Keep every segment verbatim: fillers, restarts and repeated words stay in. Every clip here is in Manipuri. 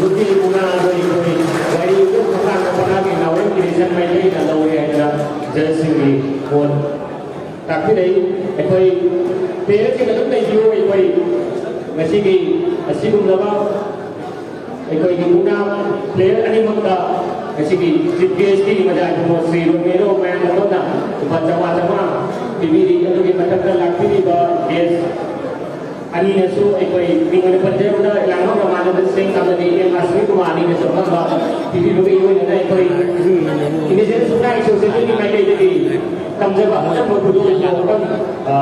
ꯍꯧꯖꯤꯛꯀꯤ ꯃꯨꯛꯅꯥ ꯑꯗꯨ ꯑꯩꯈꯣꯏ ꯋꯥꯔꯤ ꯑꯗꯨꯝ ꯃꯈꯥ ꯇꯥꯔꯛꯄ ꯃꯥꯒꯤ ꯅꯥꯎꯔꯦꯝ ꯀ꯭ꯔꯤꯁꯟ ꯃꯩꯇꯩꯅ ꯂꯧꯔꯦ ꯍꯥꯏꯗꯅ ꯖꯖꯁꯤꯡꯒꯤ ꯃꯣꯠ ꯇꯥꯛꯄꯤꯔꯛꯏ꯫ ꯑꯩꯈꯣꯏ ꯄ꯭ꯂꯦꯌꯔꯁꯤꯡ ꯑꯗꯨꯝ ꯂꯩꯕꯤꯌꯨ꯫ ꯑꯩꯈꯣꯏ ꯉꯁꯤꯒꯤ ꯑꯁꯤꯒꯨꯝꯂꯕ ꯑꯩꯈꯣꯏꯒꯤ ꯃꯨꯛꯅꯥ ꯄ꯭ꯂꯦꯌꯔ ꯑꯅꯤꯃꯛꯇ ꯉꯁꯤꯒꯤ ꯆꯤꯐ ꯒꯦꯁꯀꯤ ꯃꯖꯥ ꯏꯕꯨꯡꯉꯣ ꯁ꯭ꯔꯤ ꯔꯣꯃꯦꯔꯣ ꯃꯌꯥꯝ ꯑꯃꯅ ꯂꯨꯄꯥ ꯆꯥꯝꯃꯉꯥ ꯆꯥꯝꯃꯉꯥ ꯄꯤꯕꯤꯔꯤ꯫ ꯑꯗꯨꯒꯤ ꯃꯊꯛꯇ ꯂꯥꯛꯄꯤꯔꯤꯕ ꯒꯦꯁ ꯑꯅꯤꯅꯁꯨ ꯑꯩꯈꯣꯏ ꯃꯤꯡ ꯑꯣꯏꯅ ꯄꯟꯖꯔꯕꯗ ꯏꯂꯥꯡꯕꯝ ꯔꯃꯥꯅꯟꯗ ꯁꯤꯡ ꯑꯃꯗꯤ ꯑꯦꯝ ꯑꯁ꯭ꯋꯤꯅꯤ ꯀꯨꯃꯥꯔ ꯑꯅꯤꯅꯁꯨ ꯑꯐꯪꯕ ꯄꯤꯕꯤꯕꯒ ꯂꯣꯏꯅꯅ ꯑꯩꯈꯣꯏ ꯏꯟꯗꯤꯖꯤꯅꯁ ꯃꯨꯛꯅꯥ ꯑꯦꯁꯣꯁꯤꯌꯦꯁꯟꯒꯤ ꯃꯥꯏꯀꯩꯗꯒꯤ ꯇꯝꯖꯕ ꯑꯆꯝꯕ ꯈꯨꯗꯣꯜ ꯑꯃ, ꯑ,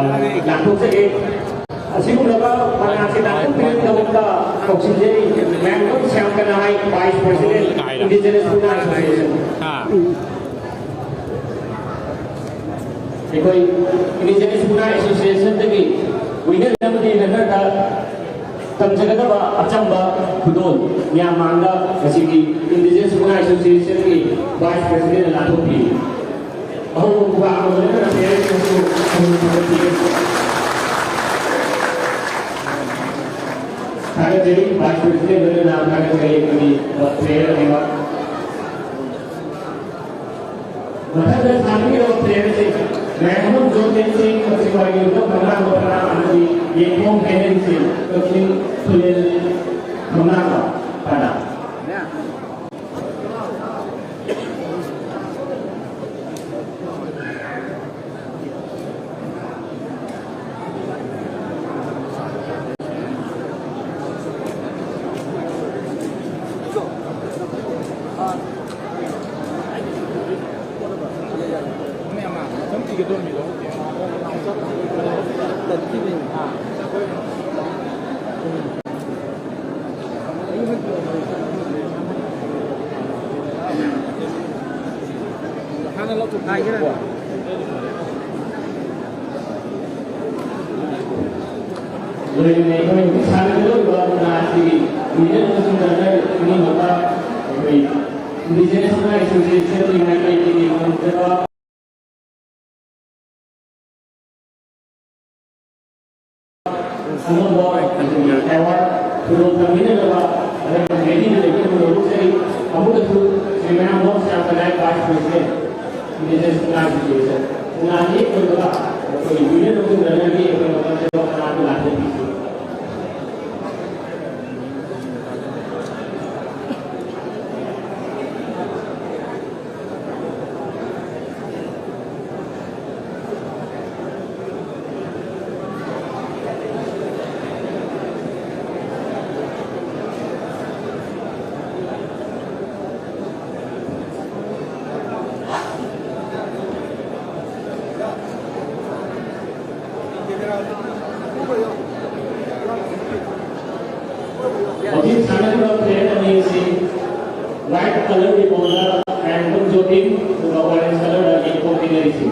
ꯂꯥꯟꯊꯣꯛꯆꯒꯦ꯫ ꯑꯁꯤꯒꯨꯝꯂꯕ ꯃꯅꯥꯁꯤꯗ ꯑꯗꯨꯝ ꯄꯤꯔꯛꯅꯕ ꯀꯧꯁꯤꯟꯖꯔꯤ꯫ ꯃꯌꯥꯝ ꯑꯗꯨꯝ ꯁ꯭ꯌꯥꯝ ꯀꯅꯥꯍꯥꯏ, ꯚꯥꯏꯁ ꯄ꯭ꯔꯁꯤꯗꯦꯟꯠ, ꯏꯟꯗꯤꯖꯤꯅꯁ ꯃꯨꯛꯅꯥ ꯑꯦꯁꯣꯁꯤꯌꯦꯁꯟ꯫ ꯑꯩꯈꯣꯏ ꯏꯟꯗꯤꯖꯤꯅꯁ ꯃꯨꯛꯅꯥ ꯑꯦꯁꯣꯁꯤꯌꯦꯁꯟꯗꯒꯤ ꯋꯤꯅꯔ ꯑꯃꯗꯤ ꯔꯟꯅꯔꯗ ꯇꯝꯖꯒꯗꯕ ꯑꯆꯝꯕ ꯈꯨꯗꯣꯜ ꯃꯌꯥꯝ ꯃꯥꯡꯗ ꯉꯁꯤꯒꯤ ꯏꯟꯗꯤꯖꯤꯅꯁ ꯃꯨꯛꯅꯥ ꯑꯦꯁꯣꯁꯤꯌꯦꯁꯟꯒꯤ ꯚꯥꯏꯁ ꯄ꯭ꯔꯁꯤꯗꯦꯟꯠꯅ ꯂꯥꯟꯊꯣꯛꯄꯤ꯫ ꯑꯍꯧꯕ ꯈꯨꯕꯥꯛ ꯑꯃ ꯂꯣꯏꯅꯅ ꯄ꯭ꯂꯦꯌꯔꯁꯤꯡꯕꯨ ꯊꯃꯣꯏ ꯊꯥꯒꯠꯄꯤꯔꯤ꯫ ꯊꯥꯒꯠꯆꯔꯤ, ꯚꯥꯏꯁ ꯄ꯭ꯔꯁꯤꯗꯦꯟꯠ ꯂꯣꯏꯅꯅ ꯊꯥꯒꯠꯆꯔꯤ ꯑꯩꯈꯣꯏꯒꯤ ꯄ꯭ꯂꯦꯌꯔ ꯑꯅꯤꯃꯛ꯫ ꯃꯊꯪꯗ ꯁꯥꯟꯅꯕꯤꯔꯕ ꯄ꯭ꯂꯦꯌꯔꯁꯤꯡ: ꯃꯌꯥꯝꯕꯝ ꯖꯣꯟ ꯇꯦꯟꯁꯤꯡ, ꯀꯛꯆꯤꯡ ꯋꯥꯏꯔꯤꯕꯝ ꯈꯝꯂꯥꯡꯕ ꯄꯅꯥ ꯑꯃꯗꯤ ꯌꯦꯡꯈꯣꯝ ꯍꯦꯅꯔꯤꯁꯤꯡ, ꯀꯛꯆꯤꯡ ꯈꯨꯂꯦꯟ ꯈꯝꯂꯥꯡꯕ ꯄꯅꯥ꯫ ꯍꯥꯟꯅ ꯂꯧꯊꯣꯛꯄꯤꯌꯨ꯫ ꯂꯣꯏꯅꯅ ꯑꯩꯈꯣꯏ ꯁꯥꯟꯅꯒꯗꯧꯔꯤꯕ ꯃꯨꯛꯅꯥ ꯑꯁꯤꯒꯤ ꯋꯤꯅꯔ ꯑꯃꯁꯨꯡ ꯔꯟꯅꯔ ꯑꯅꯤꯃꯛꯇ ꯑꯩꯈꯣꯏ ꯏꯟꯗꯤꯖꯤꯅꯁ ꯃꯨꯛꯅꯥ ꯑꯦꯁꯣꯁꯤꯌꯦꯁꯟꯒꯤ ꯃꯥꯏꯀꯩꯗꯒꯤ ꯐꯪꯖꯕ ꯑꯉꯝꯕ ꯑꯗꯨꯒꯤ ꯑꯦꯋꯥꯔꯗ ꯈꯨꯗꯣꯜ ꯇꯝꯕꯤꯅꯅꯕ ꯑꯗꯨꯅ ꯔꯦꯗꯤꯗ ꯂꯩꯕꯤꯅꯕ ꯂꯧꯖꯔꯤ꯫ ꯑꯃꯨꯛꯀꯁꯨ ꯁ꯭ꯔꯤ ꯃꯌꯥꯝ ꯃꯣꯍꯟ ꯁ꯭ꯌꯥꯝ ꯄꯅꯥꯌꯛ ꯚꯥꯏꯁ ꯄ꯭ꯔꯦꯁꯤꯗꯦꯟꯠ, ꯏꯟꯗꯤꯖꯤꯅꯁ ꯀꯪꯂꯥꯒꯤ ꯄ꯭ꯔꯦꯁꯤꯗꯦꯟꯠ, ꯀꯪꯂꯥꯒꯤ ꯍꯦꯛ ꯂꯣꯏꯕꯒ ꯑꯩꯈꯣꯏ ꯌꯨꯅꯤꯌꯟ ꯑꯣꯐ ꯒꯕꯔꯅꯔꯒꯤ ꯑꯩꯈꯣꯏ ꯃꯐꯝꯁꯤꯗ ꯀꯅꯥꯗ ꯂꯥꯛꯆꯕꯤꯁꯤ꯫ ꯍꯧꯖꯤꯛ ꯁꯥꯟꯅꯔꯤꯕ ꯄ꯭ꯂꯦꯌꯔ ꯑꯅꯤ ꯑꯁꯤ ꯋꯥꯏꯠ ꯀꯂꯔꯒꯤ ꯕꯣꯜꯗ ꯀꯥꯏꯔꯦꯝꯕꯝ ꯖꯣꯕꯤꯟ ꯑꯗꯨꯒ ꯑꯣꯔꯦꯟꯖ ꯀꯂꯔꯗ ꯌꯦꯡꯊꯣꯛꯃꯤꯟꯅꯔꯤꯁꯤ꯫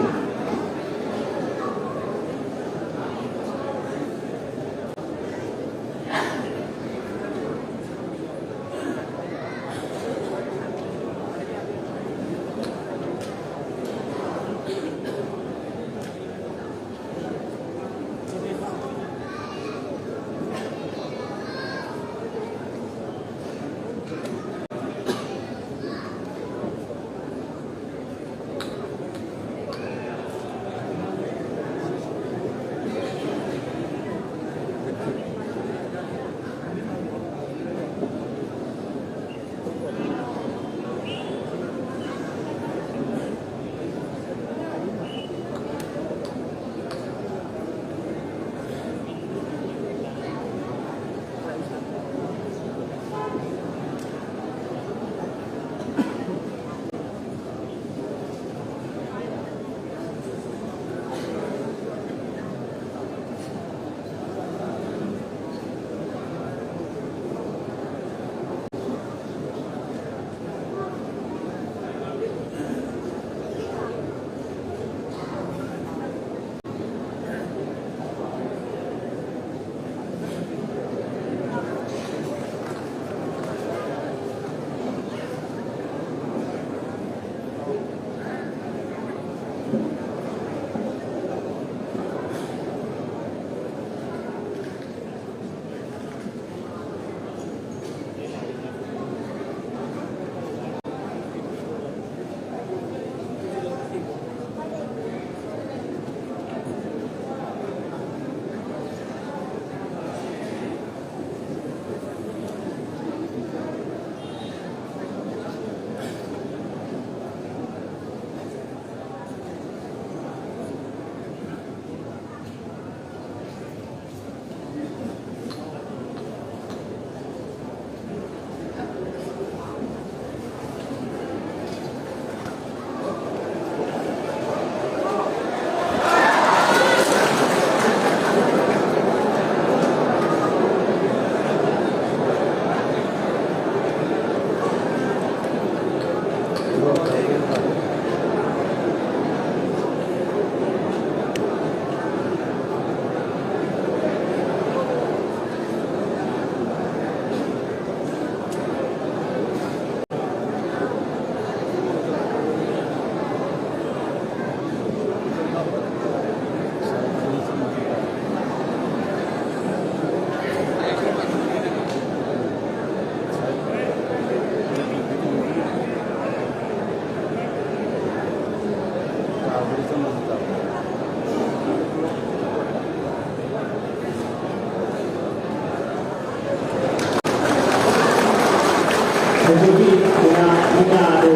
ꯃꯨꯛꯅꯥ, ꯃꯨꯛꯅꯥꯗꯨ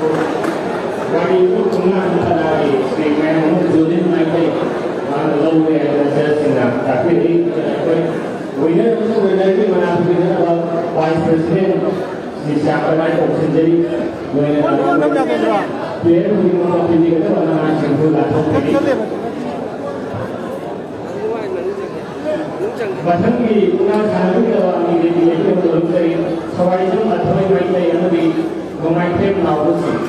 ꯋꯥꯔꯤ ꯑꯃ ꯈꯨꯝꯅ ꯀꯅꯥꯒꯤ ꯁ꯭ꯔꯤ ꯃꯌꯥꯝ ꯑꯃ ꯖꯨꯂꯤꯟ ꯃꯥꯏꯀꯩ ꯃꯥꯅ ꯂꯧꯔꯦ ꯍꯥꯏꯗꯅ ꯖꯖꯁꯤꯡꯅ ꯇꯥꯛꯄꯤꯔꯛꯏ꯫ ꯑꯩꯈꯣꯏ ꯋꯤꯅꯔ ꯑꯃꯁꯨꯡ ꯋꯤꯅꯔꯒꯤ ꯃꯅꯥꯛꯇ ꯄꯤꯅꯅꯕ ꯚꯥꯏꯁ ꯄ꯭ꯔꯦꯁꯤꯗꯦꯟ ꯁ꯭ꯔꯤ ꯁ꯭ꯌꯥꯝ ꯄ꯭ꯔꯅꯥꯏ ꯀꯧꯁꯤꯟꯖꯔꯤ꯫ ꯂꯣꯏꯅꯅ ꯄ꯭ꯂꯦꯌꯔ ꯈꯨꯗꯤꯡꯃꯛ ꯄꯤꯕꯤꯒꯗꯕ ꯃꯅꯥꯁꯤꯡꯕꯨ ꯂꯥꯊꯣꯛꯄꯤꯔꯤ꯫ ꯃꯊꯪꯒꯤ ꯃꯨꯛꯅꯥ ꯁꯥꯟꯅꯕꯤꯒꯗꯕ ꯑꯅꯤꯗꯤ ꯂꯦꯞꯄꯤꯔꯛꯄ ꯂꯧꯖꯔꯤ꯫ ꯁꯋꯥꯏꯖꯝ ꯑꯊꯣꯏ ꯃꯩꯇꯩ ꯑꯃꯗꯤ ꯅꯣꯡꯃꯥꯏꯊꯦꯝ ꯅꯥꯎꯕꯁꯤꯡ꯫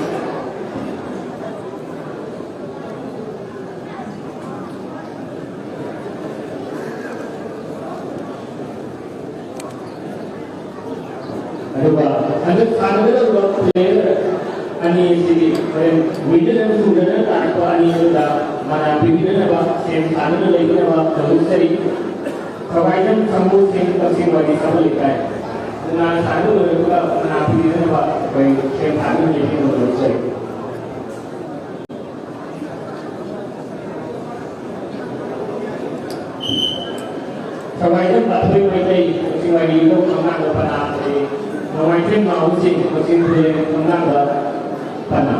ꯑꯗꯨꯒ ꯍꯟꯗꯛ ꯁꯥꯟꯅꯒꯗꯧꯔꯤꯕ ꯄ꯭ꯂꯦꯌꯔ ꯑꯅꯤ ꯑꯁꯤꯗꯤ ꯍꯣꯔꯦꯟ ꯋꯤꯟꯅꯔ ꯑꯃꯁꯨꯡ ꯔꯟꯅꯔ ꯇꯥꯔꯛꯄ ꯑꯅꯤ ꯑꯗꯨꯗ ꯃꯅꯥ ꯄꯤꯕꯤꯅꯅꯕ ꯁꯦꯝ ꯁꯥꯗꯨꯅ ꯂꯩꯕꯤꯅꯕ ꯍꯧꯗꯣꯛꯆꯔꯤ꯫ ꯊꯋꯥꯏꯖꯝ ꯁꯪꯒꯨ ꯁꯤꯡ, ꯀꯛꯆꯤꯡ ꯋꯥꯏꯔꯤ ꯁꯥꯕ ꯂꯩꯀꯥꯏ꯫ ꯃꯨꯛꯅꯥ ꯁꯥꯟꯅꯕ ꯂꯣꯏꯔꯕꯒ ꯃꯅꯥ ꯄꯤꯕꯤꯅꯅꯕ ꯑꯩꯈꯣꯏ ꯁꯦꯝ ꯁꯥꯗꯨꯅ ꯂꯩꯕꯤꯅꯕ ꯍꯧꯗꯣꯛꯆꯔꯤ꯫ ꯁꯉꯥꯏꯗ ꯄꯥꯊꯣꯏ ꯃꯩꯇꯩ, ꯀꯛꯆꯤꯡ ꯋꯥꯏꯔꯤꯗ ꯈꯣꯡꯅꯥꯡꯗ ꯄꯅꯥ ꯑꯃꯗꯤ ꯅꯣꯡꯃꯥꯏꯊꯦꯝ ꯅꯥꯎꯕꯁꯤꯡ, ꯀꯛꯆꯤꯡ ꯈꯨꯂꯦꯟ ꯈꯣꯡꯅꯥꯡꯗ ꯄꯅꯥ꯫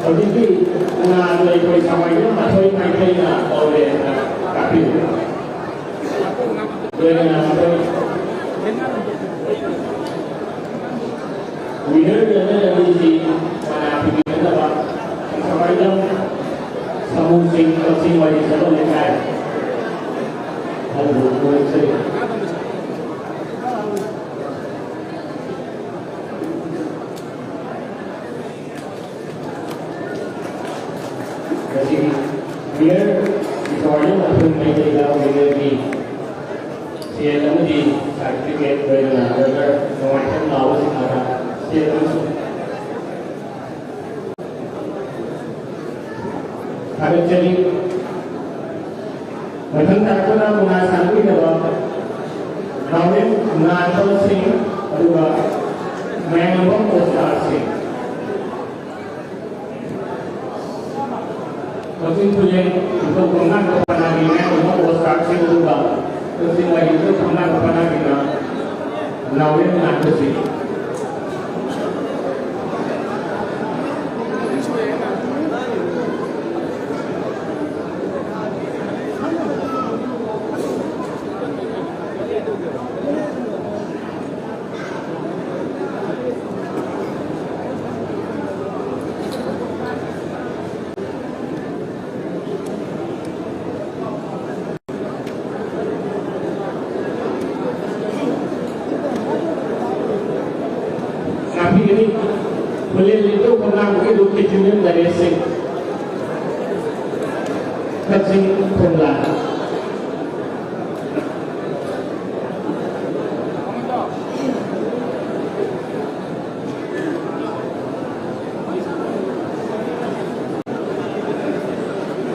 ꯍꯧꯖꯤꯛꯀꯤ ꯉꯥꯗꯣ ꯑꯩꯈꯣꯏ ꯁꯃꯥꯏꯅ ꯃꯊꯣꯏ ꯃꯥꯏꯊꯩꯅ ꯇꯧꯔꯦꯅ ꯇꯥꯛꯄꯤꯌꯨ꯫ ꯂꯣꯏꯅꯅ ꯃꯊꯣꯏ ꯋꯤꯅꯔ ꯂꯩꯅꯔꯤꯁꯤ ꯃꯅꯥ ꯄꯤꯕꯤꯒꯗꯕ ꯁꯃꯥꯏꯅ ꯁꯃꯨꯁꯤꯡ ꯀꯛꯆꯤꯡ ꯋꯥꯏꯔꯤ ꯁꯒꯣꯜ ꯂꯩꯀꯥꯏ ꯍꯧꯕ ꯂꯣꯏꯁꯤꯜꯂꯤ꯫ ꯉꯁꯤꯒꯤ ꯋꯤꯅꯔ ꯏꯁꯣꯔꯅ ꯑꯩꯈꯣꯏ ꯃꯩꯇꯩ ꯂꯥꯎ ꯋꯤꯅꯔꯒꯤ ꯁꯦꯜ ꯑꯃꯗꯤ ꯁꯥꯔꯇꯤꯐꯤꯀꯦꯠ ꯂꯣꯏꯅꯅ ꯗꯣꯛꯇꯔ ꯅꯣꯡꯃꯥꯏꯊꯦꯝ ꯂꯥꯎꯕꯁꯤꯡ ꯑꯗ ꯁꯦꯜ ꯑꯃꯁꯨ ꯊꯥꯒꯠꯆꯔꯤ꯫ ꯃꯊꯪ ꯇꯥꯔꯛꯄꯗ ꯃꯨꯛꯅꯥ ꯁꯥꯟꯅꯕꯤꯅꯕ ꯅꯥꯎꯔꯦꯝ ꯉꯥꯟꯕꯁꯤꯡ ꯑꯗꯨꯒ ꯃꯌꯥꯝꯕꯝ ꯑꯣꯁꯇꯥꯔꯁꯤꯡ꯫ ꯀꯛꯆꯤꯡ ꯈꯨꯂꯦꯟ ꯏꯊꯧ ꯈꯣꯡꯅꯥꯡ ꯄꯅꯥꯒꯤ ꯃꯌꯥꯝꯕꯝ ꯑꯣꯁꯇꯥꯔꯁꯤꯡ ꯑꯗꯨꯒ ꯀꯛꯆꯤꯡ ꯋꯥꯏꯔꯤ ꯏꯊꯧ ꯈꯣꯡꯅꯥꯡ ꯄꯅꯥꯒꯤꯅ ꯅꯥꯎꯔꯦꯝ ꯉꯥꯟꯕꯁꯤꯡ꯫ ꯉꯥꯛꯄꯤꯒꯅꯤ꯫ ꯈꯨꯂꯦꯟ ꯂꯤꯇꯧ ꯈꯣꯡꯅꯥꯡ ꯏꯔꯨꯞ ꯀꯦꯇ꯭ꯔꯤꯅꯦꯜ ꯅꯔꯦꯁ ꯁꯤꯡ, ꯀꯛꯆꯤꯡ ꯈꯣꯡꯂꯥ꯫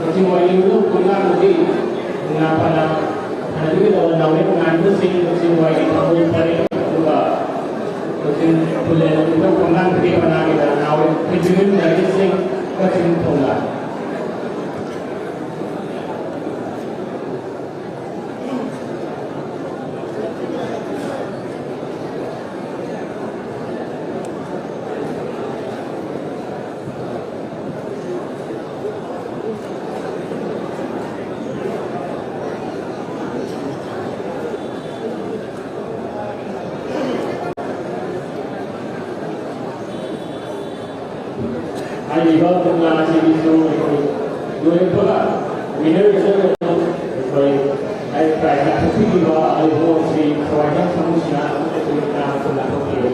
ꯀꯛꯆꯤꯡ ꯋꯥꯏꯔꯤ ꯏꯔꯨꯞ ꯈꯣꯡꯅꯥꯡ ꯅꯨꯄꯤ ꯃꯨꯛꯅꯥ ꯄꯅꯥ ꯁꯥꯟꯅꯕꯤꯒꯗꯕ ꯅꯥꯎꯔꯦꯝ ꯉꯥꯟꯕꯁꯤꯡ ꯀꯛꯆꯤꯡ ꯋꯥꯏꯔꯤ ꯊꯥꯡꯒꯣꯜ ꯄꯔꯦꯡ ꯑꯗꯨꯒ ꯀꯛꯆꯤꯡ ꯈꯨꯂꯦꯟ ꯏꯔꯨꯞ ꯈꯣꯡꯅꯥꯡ ꯅꯨꯄꯤ ꯃꯅꯥꯒꯤꯗ ꯅꯥꯎꯔꯦꯝ ꯀꯦꯇ꯭ꯔꯤꯅꯦꯜ ꯅꯔꯦꯁ ꯁꯤꯡ ꯀꯛꯆꯤꯡ ꯈꯣꯡꯂꯥ꯫ ꯍꯥꯏꯔꯤꯕ ꯃꯨꯛꯅꯥ ꯑꯁꯤꯒꯤꯁꯨ ꯑꯩꯈꯣꯏ ꯂꯣꯏꯔꯛꯄꯒ winner ꯑꯣꯏꯅ ꯑꯩꯈꯣꯏ prize ꯂꯧꯊꯣꯛꯄꯤꯈꯤꯕ ꯑꯩꯈꯣꯏ ꯁ꯭ꯔꯤ ꯊꯋꯥꯏꯊꯥꯡ ꯁꯥꯃꯨꯁꯤꯅ ꯑꯃꯨꯛꯀꯁꯨ ꯃꯨꯛꯅꯥ ꯃꯁꯤꯡ ꯂꯥꯟꯊꯣꯛꯄꯤꯌꯨ꯫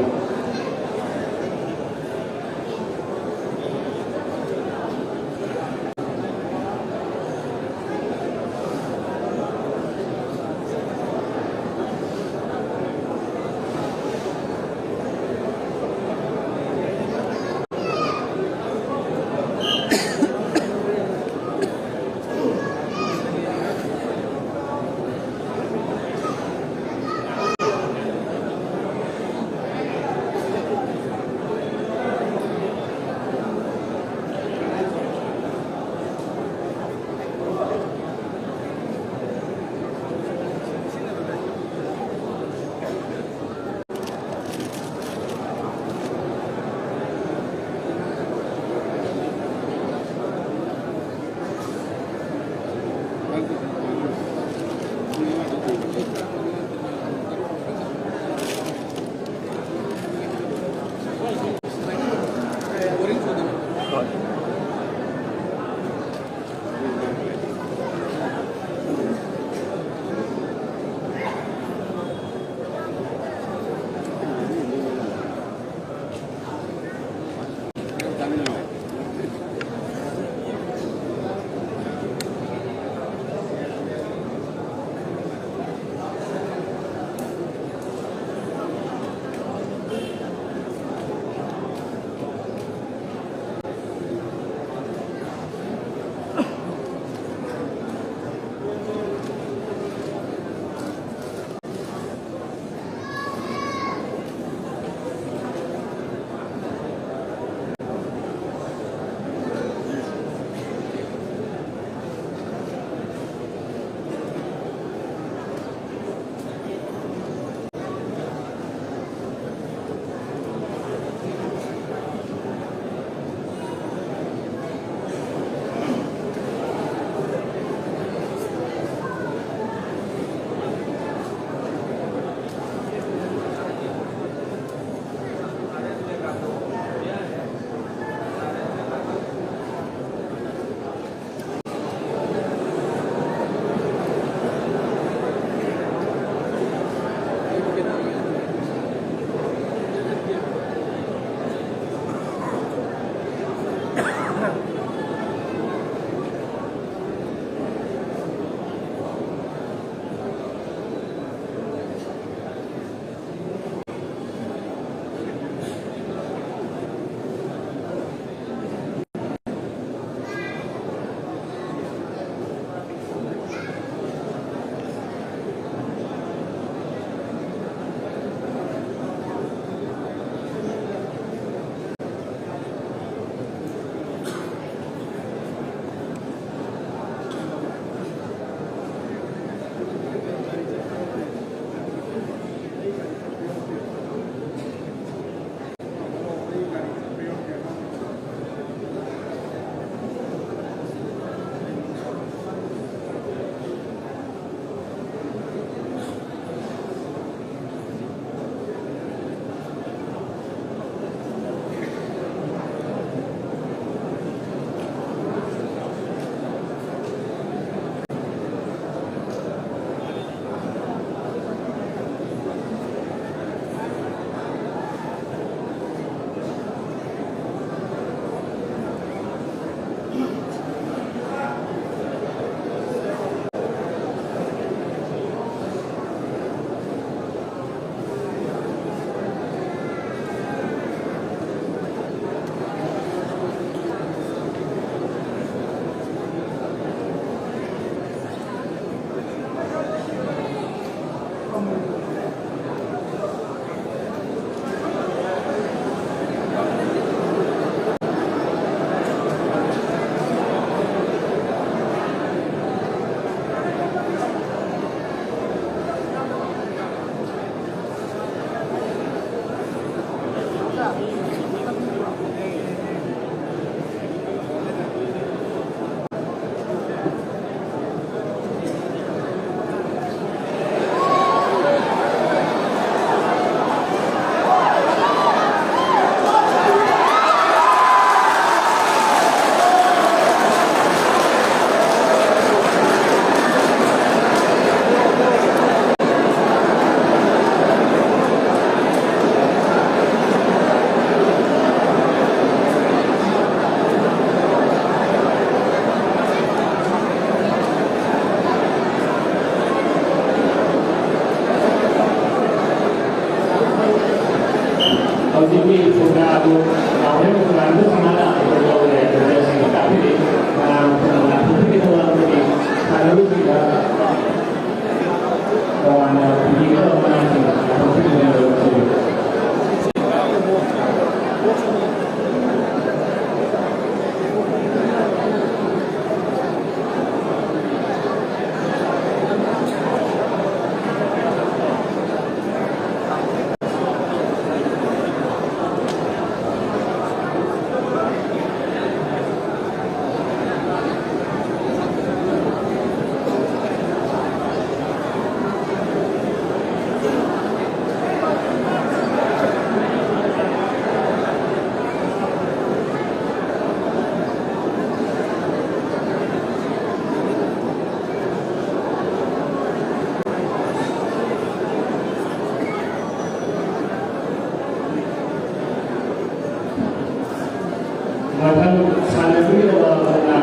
ꯁꯥꯟꯅꯕꯤꯒꯗꯕ ꯑꯗꯨꯅ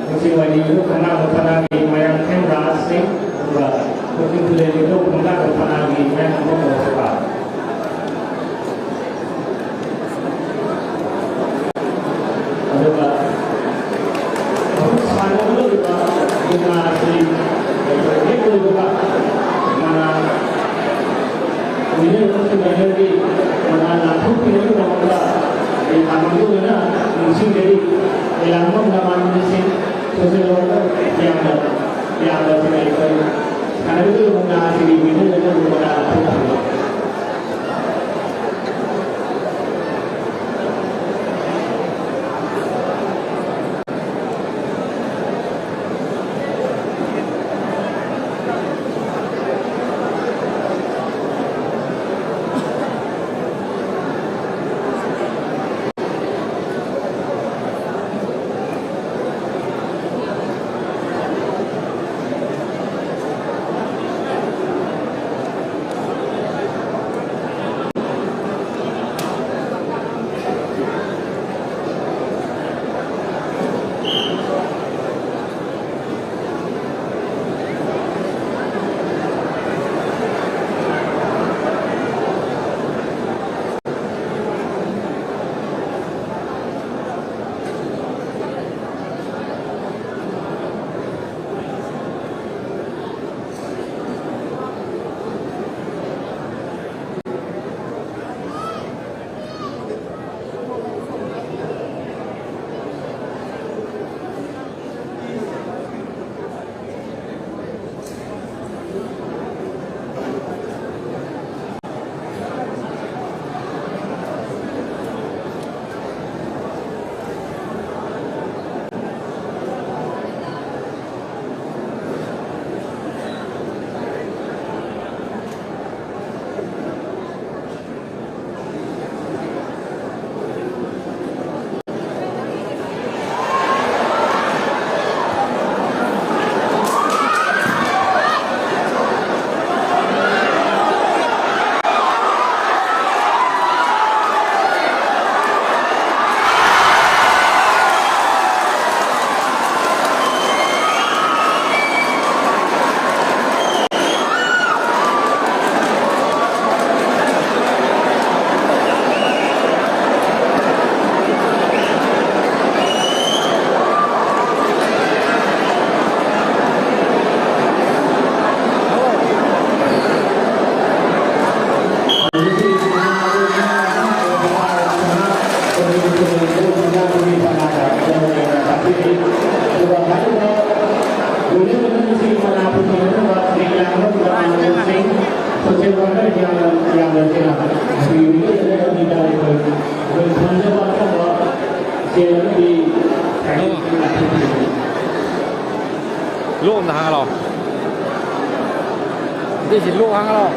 ꯍꯧꯖꯤꯛ ꯋꯥꯔꯤꯗꯨ ꯈꯪꯅꯕ ꯐꯅꯥꯒꯤ ꯃꯌꯥꯡ ꯊꯦꯝ ꯔꯥꯖ ꯁꯤꯡ, ꯑꯗꯨꯒ ꯍꯧꯖꯤꯛ ꯂꯩꯔꯤꯕ ꯈꯪꯅꯕ ꯐꯅꯥꯒꯤ ꯃꯌꯥꯡ ꯊꯦꯝ ꯔꯥꯖ꯫ ꯑꯗꯨꯒ ꯍꯧꯖꯤꯛ ꯁꯥꯟꯅꯒꯗꯧꯔꯤꯕ ꯃꯨꯛꯅꯥ ꯑꯁꯤ ꯍꯦꯛ ꯂꯣꯏꯕꯒ ꯃꯅꯥ ꯃꯤꯑꯣꯏ ꯑꯃꯁꯨ ꯂꯩꯔꯒꯗꯤ ꯃꯅꯥ ꯂꯥꯟꯊꯣꯛꯄꯤꯅꯕꯒꯤꯗꯃꯛꯇ ꯑꯩ ꯃꯥꯡꯖꯧꯅꯅ ꯅꯤꯡꯁꯤꯡꯖꯔꯤ꯫ ꯑꯩ ꯂꯥꯡꯕꯝ ꯅꯃꯥꯟꯅꯕꯁꯤꯡ ꯁꯣꯁꯦꯜ ꯋꯥꯔꯀꯔ ꯌꯥꯝꯅ ꯌꯥꯝꯕꯁꯤꯅ ꯑꯩꯈꯣꯏ ꯁꯥꯟꯅꯒꯗꯧꯔꯤꯕ ꯃꯨꯛꯅꯥ ꯑꯁꯤꯒꯤ ꯃꯤꯑꯣꯏ ꯑꯃꯕꯨ ꯃꯅꯥ ꯂꯥꯟꯊꯣꯛꯄꯤꯅꯕ ꯃꯅꯥꯄꯨꯔꯒꯤ ꯄꯅꯥꯗ ꯂꯧꯔꯦꯅ ꯇꯥꯛꯄꯤꯔꯤ꯫ ꯑꯗꯨꯒ ꯍꯥꯏꯔꯤꯕ ꯋꯤꯅꯔ ꯋꯤꯅꯔꯁꯤꯡ ꯃꯅꯥꯄꯨꯔꯒꯤ ꯑꯣꯏꯅ ꯁ꯭ꯔꯤ ꯂꯥꯡꯕꯝ ꯔꯃꯥꯅꯟꯗ ꯁꯤꯡ, ꯁꯣꯁꯤꯌꯦꯜ ꯋꯥꯔꯀꯔ ꯌꯥꯝꯅ ꯌꯥꯝꯅ ꯊꯦꯡꯅ ꯁ꯭ꯔꯤ ꯋꯤꯅꯔ ꯋꯤꯅꯔ ꯑꯅꯤꯗ ꯑꯩꯈꯣꯏ ꯑꯩꯈꯣꯏ ꯐꯪꯖꯕ ꯑꯆꯧꯕ ꯁꯦꯜ ꯑꯃꯗꯤ ꯂꯥꯛꯄꯤꯔꯤ꯫ ꯂꯣꯛ ꯑꯝꯗ ꯍꯥꯡꯉ ꯂꯥꯛꯑꯣ꯫ ꯑꯗꯨꯏꯁꯤ ꯂꯣꯛ ꯍꯥꯡꯉ ꯂꯥꯛꯑꯣ꯫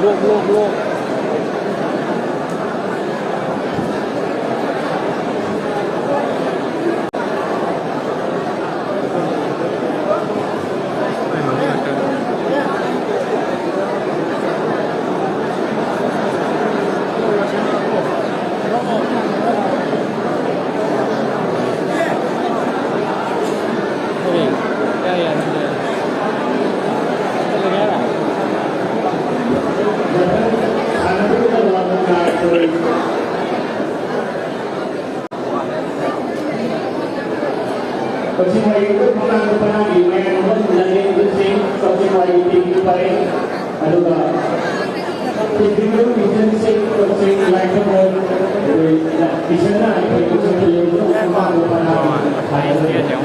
ꯂꯣꯛ, ꯂꯣꯛ, ꯂꯣꯛ꯫ ꯀꯛꯆꯤꯡ ꯋꯥꯏꯔꯤ ꯈꯨꯃꯥꯡ ꯄꯅꯥꯒꯤ ꯃꯌꯥꯝ ꯑꯃ ꯂꯥꯟꯖꯦꯟ ꯁꯤꯡ ꯀꯛꯆꯤꯡ ꯋꯥꯏꯔꯤ ꯇꯤꯝꯒꯤ ꯄꯔꯦꯡ, ꯑꯗꯨꯒ ꯇꯦꯛꯅꯤꯀꯦꯜ ꯃ꯭ꯌꯨꯖꯤꯛ ꯁꯤꯡ ꯀꯛꯆꯤꯡ ꯂꯥꯏꯊ꯭ꯔꯝꯕꯝ ꯀꯤꯁꯟꯅ ꯑꯩꯈꯣꯏ ꯀꯛꯆꯤꯡ ꯈꯨꯂꯦꯟ ꯈꯨꯃꯥꯡ ꯄꯅꯥꯒꯤ ꯍꯥꯏꯖꯔꯤ꯫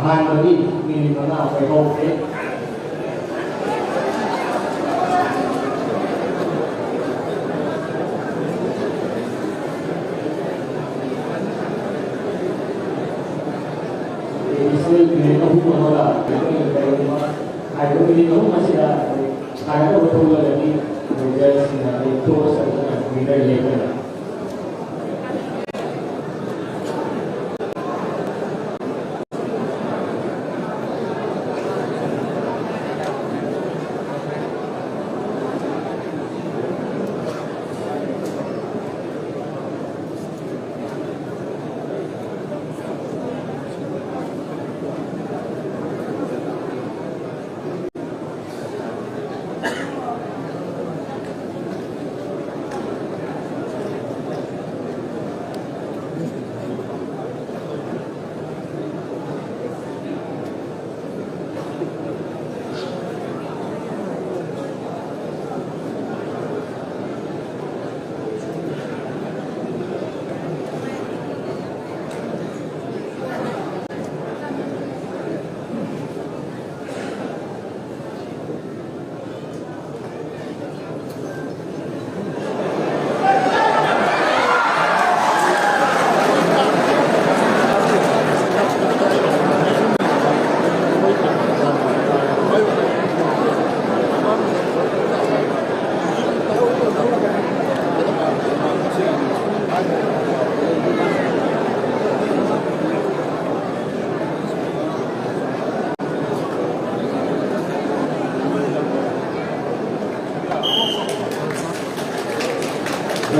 ꯑꯍꯥꯟꯕꯒꯤ ꯃꯤꯅꯤꯠ ꯃꯉꯥ ꯑꯩꯈꯣꯏ ꯍꯧꯈ꯭ꯔꯦ꯫ ꯑꯦꯗꯤꯁꯅꯦꯜ ꯃꯤꯅꯤꯠ ꯑꯍꯨꯝ ꯑꯃꯒ ꯑꯩꯈꯣꯏ ꯀꯔꯤꯒꯨꯝꯕ ꯍꯥꯏꯔꯤꯕ ꯃꯤꯅꯤꯠ ꯑꯍꯨꯝ ꯑꯁꯤꯗ ꯑꯩꯈꯣꯏ ꯁꯥꯟꯅꯗꯕ ꯊꯣꯛꯂꯒꯗꯤ ꯑꯩꯈꯣꯏ ꯖꯖꯁꯤꯡꯅ ꯑꯩꯈꯣꯏ ꯇꯣꯁ ꯑꯗꯨꯅ ꯋꯤꯅꯔ ꯂꯦꯞꯀꯅꯤ꯫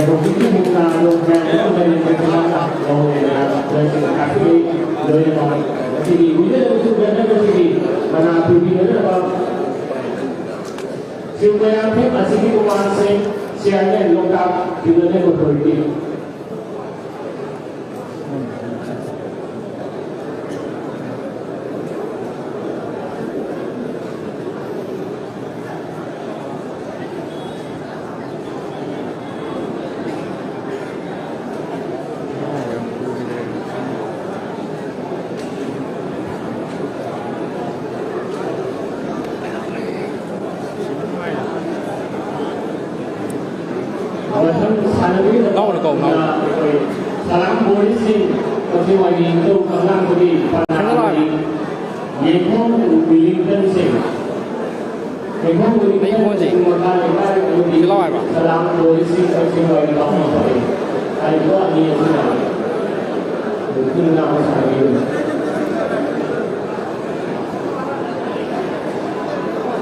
ꯍꯧꯖꯤꯛꯀꯤ ꯃꯨꯛꯅꯥꯗꯣ ꯃꯌꯥꯝ ꯑꯃ ꯂꯩꯔꯤꯕ ꯈꯨꯠꯂꯥꯏ ꯂꯧꯔꯦꯅ ꯂꯣꯏꯅꯃꯛ ꯉꯁꯤꯗꯤ ꯋꯤꯅꯔ ꯑꯃꯁꯨ ꯒꯅꯔ ꯑꯁꯤꯒꯤ ꯃꯅꯥ ꯄꯤꯕꯤꯒꯗꯕ ꯁꯤꯜ ꯃꯌꯥꯝ ꯐꯤꯞ ꯑꯁꯤꯒꯤ ꯃꯃꯥꯡꯁꯦ ꯆꯤꯌꯔꯃꯦꯟ ꯂꯣꯛꯇꯥꯛ ꯗꯤꯕꯂꯞꯃꯦꯟ ꯑꯣꯊꯣꯔꯤꯇꯤ꯫ ꯂꯥꯎꯅ ꯀꯧ, ꯂꯥꯎꯅ꯫ ꯁꯂꯥꯝ ꯕꯣꯔꯤꯁꯤꯡ, ꯀꯛꯆꯤꯡ ꯋꯥꯏꯔꯤ ꯏꯪꯈꯧ ꯀꯪꯂꯥꯡꯕꯒꯤ ꯈꯪꯉꯕ? ꯌꯦꯡꯐꯝ ꯋꯤꯂꯤꯡꯇꯟꯁꯤꯡ꯫ ꯌꯦꯡꯐꯝ ꯑꯩ ꯐꯣꯟꯁꯦ ꯋꯤꯂꯤꯡꯇꯟꯁꯤꯡ ꯃꯈꯥ ꯂꯩꯀꯥꯏ ꯑꯃꯗꯤ ꯁꯤ ꯂꯥꯎ ꯍꯥꯏꯕ꯫ ꯁꯂꯥꯝ ꯕꯣꯔꯤꯁꯤꯡ, ꯀꯛꯆꯤꯡ ꯋꯥꯏꯔꯤ ꯄꯥꯎ ꯐꯥꯎꯔꯛꯏ꯫ ꯍꯥꯏꯔꯤꯕ ꯑꯅꯤ ꯑꯁꯤꯅ ꯅꯨꯄꯤ ꯅꯨꯄꯥ ꯁꯥꯕꯤꯌꯨ꯫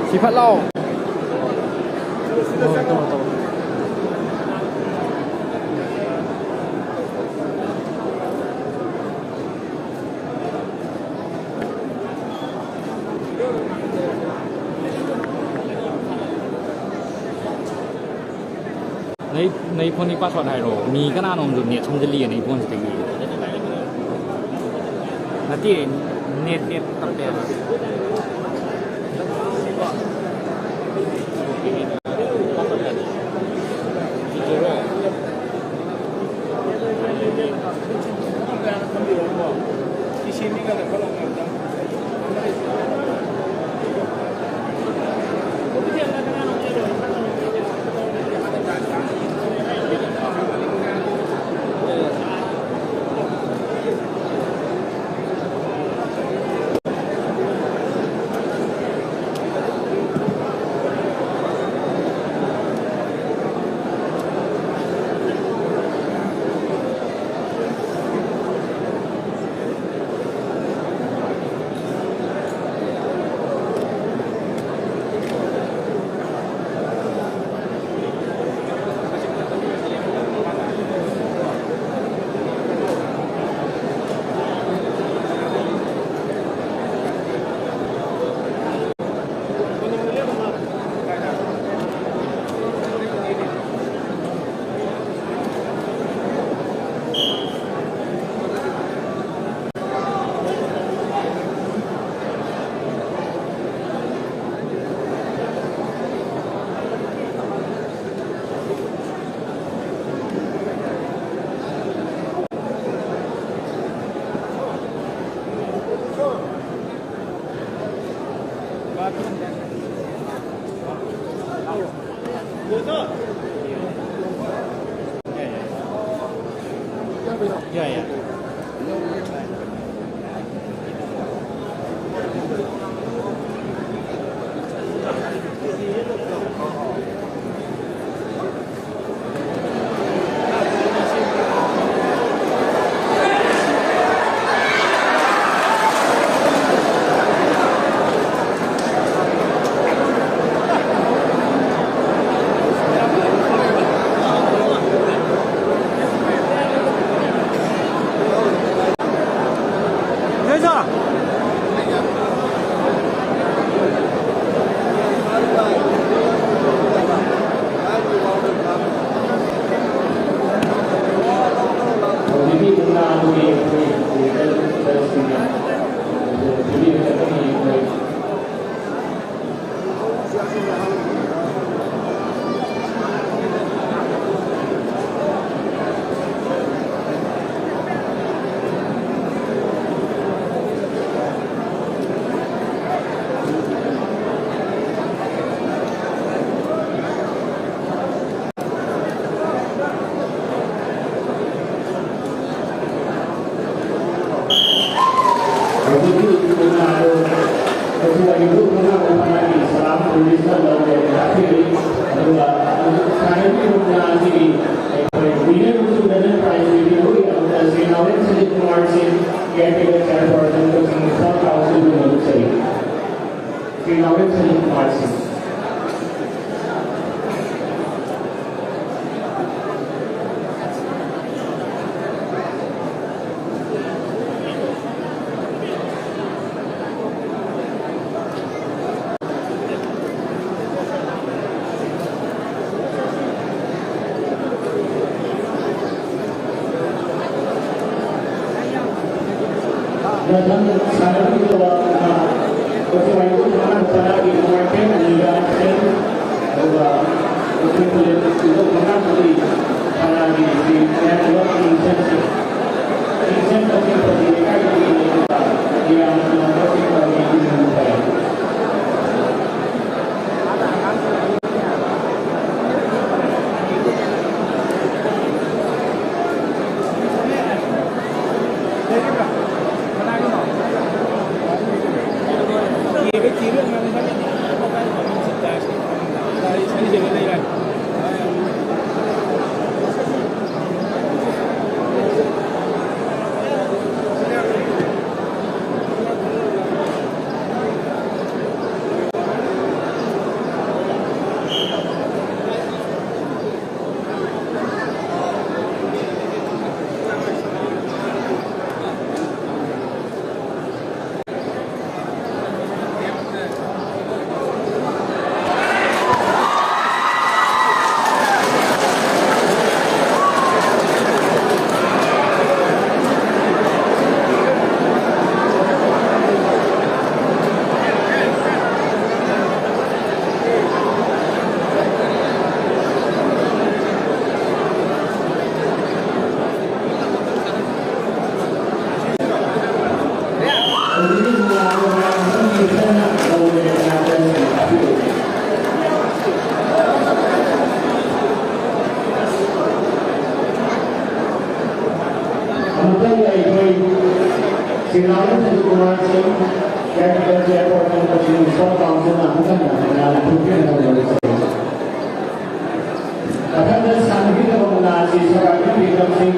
ꯁꯤ ꯐꯠ ꯂꯥꯎ꯫ ꯅꯩ, ꯅꯩ ꯐꯣꯟꯒꯤ ꯄꯥꯁꯋꯥꯔꯗ ꯍꯥꯏꯔꯣ꯫ ꯃꯤ ꯀꯅꯥꯅꯣꯝꯗꯨ ꯅꯦꯠ ꯊꯣꯝꯖꯤꯜꯂꯤꯌꯦ ꯅꯩ ꯐꯣꯟꯁꯤꯗꯒꯤ꯫ ꯅꯠꯇꯦ, ꯅꯦꯠ, ꯅꯦꯠ ꯇꯞꯄꯦ ꯍꯥꯏꯕ꯫ Caretaker Chairperson, Council Minister. Sri Lawrence Singh Martin. ꯃꯊꯪꯗ ꯁꯥꯟꯅꯒꯗꯕ ꯃꯨꯛꯅꯥ ꯑꯁꯤ ꯁꯣꯔꯥꯠ ꯕꯤꯀ꯭ꯔꯝ ꯁꯤꯡ꯫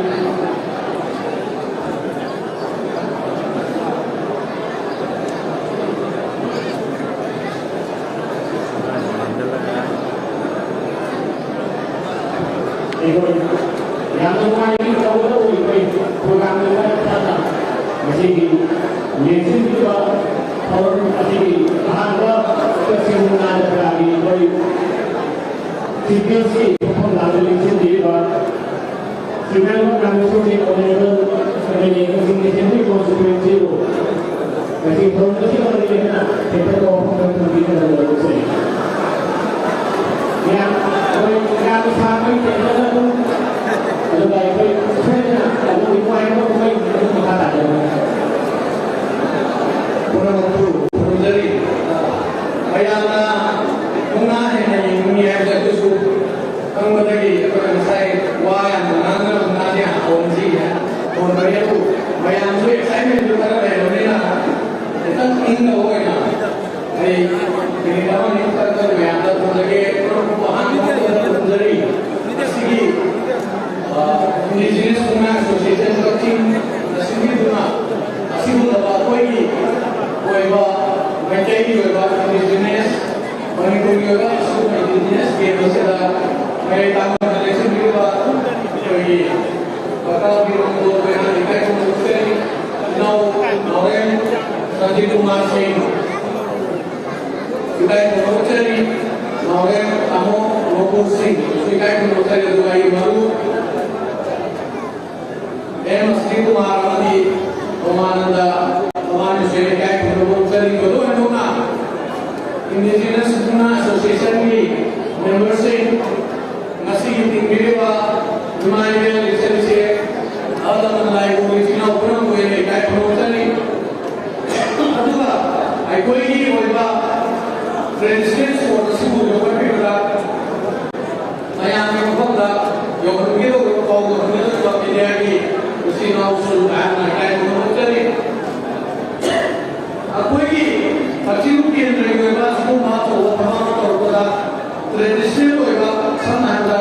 ꯑꯩꯈꯣꯏ ꯌꯥꯝꯅ ꯅꯨꯡꯉꯥꯏꯕ ꯇꯧꯒꯗꯧꯔꯤꯕ ꯑꯩꯈꯣꯏ ꯄ꯭ꯔꯣꯒ꯭ꯔꯥꯝꯗꯨ ꯈꯔ ꯊꯥꯅ ꯉꯁꯤꯒꯤ ꯂꯦꯡꯁꯤꯟꯕꯤꯕ ꯊꯧꯔꯝ ꯑꯁꯤꯒꯤ ꯑꯍꯥꯟꯕ ꯀꯛꯆꯤꯡ ꯃꯨꯛꯅꯥ ꯖꯇ꯭ꯔꯥꯒꯤ ꯑꯩꯈꯣꯏ ꯆꯤꯐ ꯒꯦꯁꯀꯤ ꯃꯐꯝ ꯂꯥꯛꯇ ꯂꯦꯡꯁꯤꯟꯕꯤꯔꯤꯕ ꯁꯤꯃꯦꯟ ꯀꯥꯡꯕꯨꯁꯤꯡ ꯑꯣꯏꯔꯤꯕ ꯑꯦꯝ ꯑꯦꯜ ꯑꯦ ꯀꯛꯆꯤꯡ ꯑꯦꯁꯦꯝꯕ꯭ꯂꯤ ꯀꯣꯟꯁꯇꯤꯇ꯭ꯋꯦꯟꯁꯤꯕꯨ ꯉꯁꯤ ꯊꯧꯔꯝ ꯑꯁꯤꯒ ꯃꯔꯤ ꯂꯩꯅꯅ ꯍꯦꯛꯇ ꯋꯥꯐꯝ ꯈꯔ ꯊꯝꯕꯤꯒꯗꯕ ꯂꯧꯖꯩ꯫ ꯃꯌꯥꯝ ꯑꯩꯈꯣꯏ ꯌꯥꯝ ꯁꯥꯡꯕꯒꯤ ꯇꯦꯟꯗꯔ ꯑꯗꯨꯝ ꯑꯗꯨꯒ ꯑꯩꯈꯣꯏ ꯁꯣꯏꯗꯅ ꯑꯗꯨꯒꯤ ꯅꯨꯡꯉꯥꯏꯅꯕ ꯀꯨꯝꯍꯩ ꯑꯗꯨꯝ ꯃꯈꯥ ꯇꯥꯖꯔꯛꯀꯅꯤ꯫ ꯄꯨꯝꯅꯃꯛꯄꯨ ꯈꯨꯔꯨꯝꯖꯔꯤ꯫ ꯃꯌꯥꯝꯅ ꯃꯨꯛꯅꯥ ꯍꯦꯟꯅ ꯌꯦꯡꯅꯤꯡꯉꯤ ꯍꯥꯏꯕꯁꯦ ꯑꯩꯈꯣꯏꯁꯨ ꯈꯪꯕꯗꯒꯤ ꯑꯩꯈꯣꯏꯅ ꯉꯁꯥꯏ ꯋꯥ ꯌꯥꯝꯅ ꯉꯥꯡꯅꯔꯝꯕꯅꯤ ꯍꯥꯟꯅ ꯍꯧꯔꯁꯤ ꯍꯥꯏꯅ ꯍꯧꯔꯝꯕꯅꯤ꯫ ꯑꯗꯨꯕꯨ ꯃꯌꯥꯝꯁꯨ ꯑꯦꯛꯁꯥꯏꯠꯃꯦꯟꯁꯨ ꯈꯔ ꯂꯩꯔꯕꯅꯤꯅ ꯈꯤꯇꯪ ꯏꯪꯅꯕ ꯑꯣꯏꯅ ꯑꯩ ꯃꯤꯅꯤꯠ ꯑꯃ ꯑꯅꯤ ꯈꯛꯇꯪ ꯃꯌꯥꯝꯗ ꯊꯝꯖꯒꯦ꯫ ꯑꯍꯥꯟꯕꯗ ꯊꯝꯖꯔꯤ꯫ ꯉꯁꯤꯒꯤ ꯏꯟꯗꯤꯖꯤꯅꯁ ꯋꯨꯃꯦꯟ ꯑꯦꯁꯣꯁꯤꯌꯦꯁꯟ ꯀꯛꯆꯤꯡꯅ ꯁꯤꯟꯕꯤꯗꯨꯅ ꯑꯁꯤꯒꯨꯝꯂꯕ ꯑꯩꯈꯣꯏꯒꯤ ꯑꯣꯏꯕ ꯃꯩꯇꯩꯒꯤ ꯑꯣꯏꯕ ꯏꯟꯗꯤꯖꯤꯅꯁ ꯃꯅꯤꯄꯨꯔꯒꯤ ꯑꯣꯏꯕ ꯑꯁꯤꯒꯨꯝꯕ ꯏꯟꯗꯤꯖꯤꯅꯁ ꯒꯦꯝ ꯑꯁꯤꯗ ꯃꯔꯩ ꯇꯥꯡꯕ ꯂꯦꯡꯁꯤꯟꯕꯤꯔꯤꯕ ꯑꯩꯈꯣꯏꯒꯤ ꯄꯇꯥꯕꯤ ꯔꯣꯡꯒꯣꯜ ꯃꯌꯥꯝ ꯏꯀꯥꯏ ꯈꯨꯝꯅꯕ ꯎꯠꯆꯔꯤ꯫ ꯏꯅꯥꯎ ꯅꯥꯎꯔꯦꯝ ꯁꯟꯖꯤꯠ ꯀꯨꯃꯥꯔ ꯁꯤꯡ ꯏꯀꯥꯏ ꯈꯨꯝꯅꯕ ꯎꯠꯆꯔꯤ꯫ ꯅꯥꯎꯔꯦꯝ ꯇꯥꯃꯣ ꯔꯣꯡꯒꯣꯜ ꯁꯤꯡ ꯏꯀꯥꯏ ꯈꯨꯝꯅꯕ ꯎꯠꯆꯔꯤ꯫ ꯑꯗꯨꯒ ꯑꯩꯒꯤ ꯃꯔꯨꯞ ꯑꯦꯝ ꯑꯁꯅꯤ ꯀꯨꯃꯥꯔ ꯑꯃꯗꯤ ꯔꯣꯃꯥꯅꯟꯗ ꯃꯃꯥꯅꯤꯁꯨ ꯏꯀꯥꯏ ꯈꯨꯝꯅꯕ ꯎꯠꯆꯔꯤ꯫ ꯃꯔꯨ ꯑꯣꯏꯅ ꯏꯟꯗꯤꯖꯤꯅꯁ ꯋꯨꯃꯦꯟ ꯑꯦꯁꯣꯁꯤꯌꯦꯁꯟꯒꯤ ꯃꯦꯝꯕꯔꯁꯤꯡ, ꯉꯁꯤꯒꯤ ꯇꯤꯟꯕꯤꯔꯤꯕ ꯏꯃꯥ ꯏꯕꯦꯜ ꯏꯆꯜ ꯏꯆꯦ, ꯑꯍꯜ ꯂꯃꯟ ꯂꯥꯏ ꯄꯨꯔꯕ ꯏꯆꯤꯟ ꯏꯅꯥꯎ ꯄꯨꯝꯅꯃꯛꯄꯨ ꯑꯩꯅ ꯏꯀꯥꯏ ꯈꯨꯝꯅꯕ ꯎꯠꯆꯔꯤ꯫ ꯑꯗꯨꯒ ꯑꯩꯈꯣꯏꯒꯤ ꯑꯣꯏꯕ ꯇ꯭ꯔꯦꯗꯤꯁꯅꯦꯜ ꯁ꯭ꯄꯣꯔꯠ ꯑꯁꯤꯕꯨ ꯌꯣꯛꯈꯠꯄꯤꯕꯗ ꯃꯌꯥꯝꯒꯤ ꯃꯐꯝꯗ ꯌꯧꯍꯟꯒꯗꯧꯔꯤꯕ, ꯄꯥꯎ ꯌꯧꯍꯟꯒꯗꯧꯔꯤꯕ ꯃꯤꯗꯤꯌꯥꯒꯤ ꯏꯆꯤꯜ ꯏꯅꯥꯎꯁꯨ ꯃꯌꯥꯝꯅ ꯏꯀꯥꯏ ꯈꯨꯝꯅꯕ ꯎꯠꯆꯔꯤ꯫ ꯀꯛꯆꯤꯡ ꯀꯦꯟꯗ꯭ꯔꯒꯤ ꯑꯣꯏꯕ ꯁꯤꯒꯨꯝꯕ ꯑꯆꯧꯕ ꯊꯕꯛ ꯑꯃ ꯇꯧꯔꯛꯄꯗ traditional ꯑꯣꯏꯕ, ꯁꯝꯅ ꯍꯥꯏꯔꯕꯗ